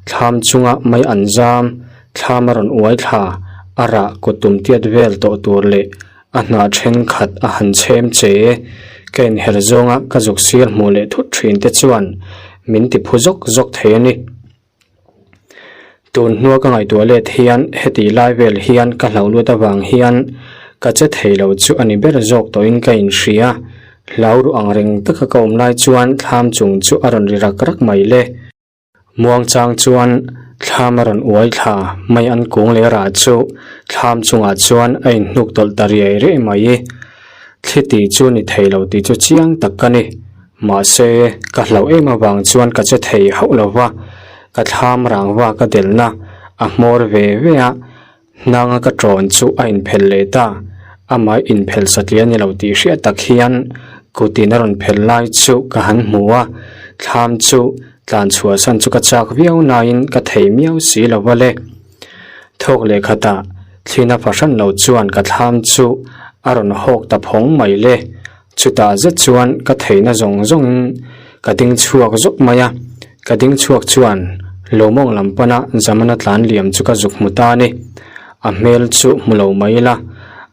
thlam chunga mai an zam, thlam a rawn uai thla, a rah kut tum tiat vel tawh tur leh a hnah thenkhat a han chhem che. Ka inher zawnga ka zuk sir hmuh leh thut thin te chuan min ti phu zawk zawk thei a ni. Tun hnua ka ngaihtuah let hian heti lai vel hian ka hlo lut avang hian ka che thei lo chu a ni ber zawk tawhin ka inhria. Hlau ruh ang reng taka ka awm lai chuan thlam chung chu a rawn ri rak rak mai le. Muangchang chuan thlam a rawn uai thla mai an kung leh rah chu thlam chungah chuan a inhnuk tawlh ta riai riai mai. Thli tih chu ni thei lo tih chu chiang tak ka ni. Mahse, ka hlauh em avang chuan ka che thei hauh lo va, ka thlam rangva ka delhna a hmawr ve ve a, hnanga ka tawn chu a inphelh leh ta. Amah inphelh satliah ni lo tih hriat tak hian kutin a rawn phelh lai chu ka han hmu a, thlam chu tlan chhuahsan chu ka chak viau nain ka thei miau si lo va le. Thawk leh khatah thlina fahran lo chuan ka thlam chu a rawn hawk ta phawng mai le. Chutah zet chuan ka theihna zawng zawngin ka ding chhuak zawk mai a, ka ding chhuak chuan Lawmawng lam pana Zamana tlan liam chu ka zuk hmu ta a ni. A hmel chu hmu lo mai ila,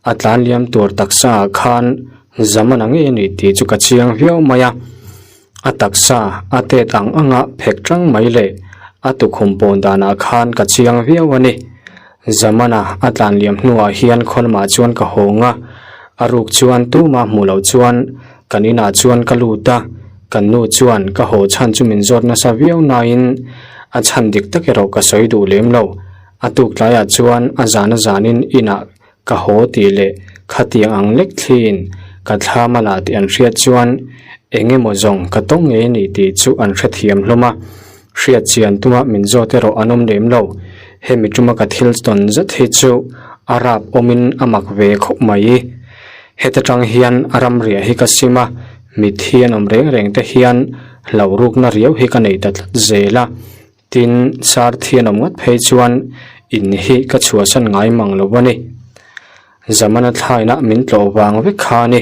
a tlan liam tur taksa ah khan Zamana ngei a ni tih chu ka chiang viau mai a. A taksa a tet ang anga phek tang mai leh a tukhum pawn danah khan ka chiang viau a ni. Zamana a tlan liam hnuah hian khawnamah chuan ka hawng a, a ruk chuan tumah hmuh loh chuan kan inah chuan ka lut a, kan nu chuan ka haw chhan chu min zawt nasa viau nain a chhan dik tak erawh ka sawi duh lem lo. A tuk tlaiah chuan a zan a zanin inah ka haw tih leh khatiang ang lek thliin ka thlam a lah tih an hriat chuan eng emaw zawng ka tawng ngei a ni tih chu an hrethiam hlawm a, hriat chian tuma min zawt erawh an awm lem lo. Hemi tuma ka thil tawn zet hi chu a rap awmin a mak ve khawp mai. Heta tang hian a ramriah hi ka sim a, mitthi an awm reng reng te hian hlauhrukna riau hi ka nei ta tlat zel a. Tin, sar thianawm ngat phei chuan in hi ka chhuahsan ngai mang lo a ni. Zamana thlaina min tlawh vang vek kha a ni.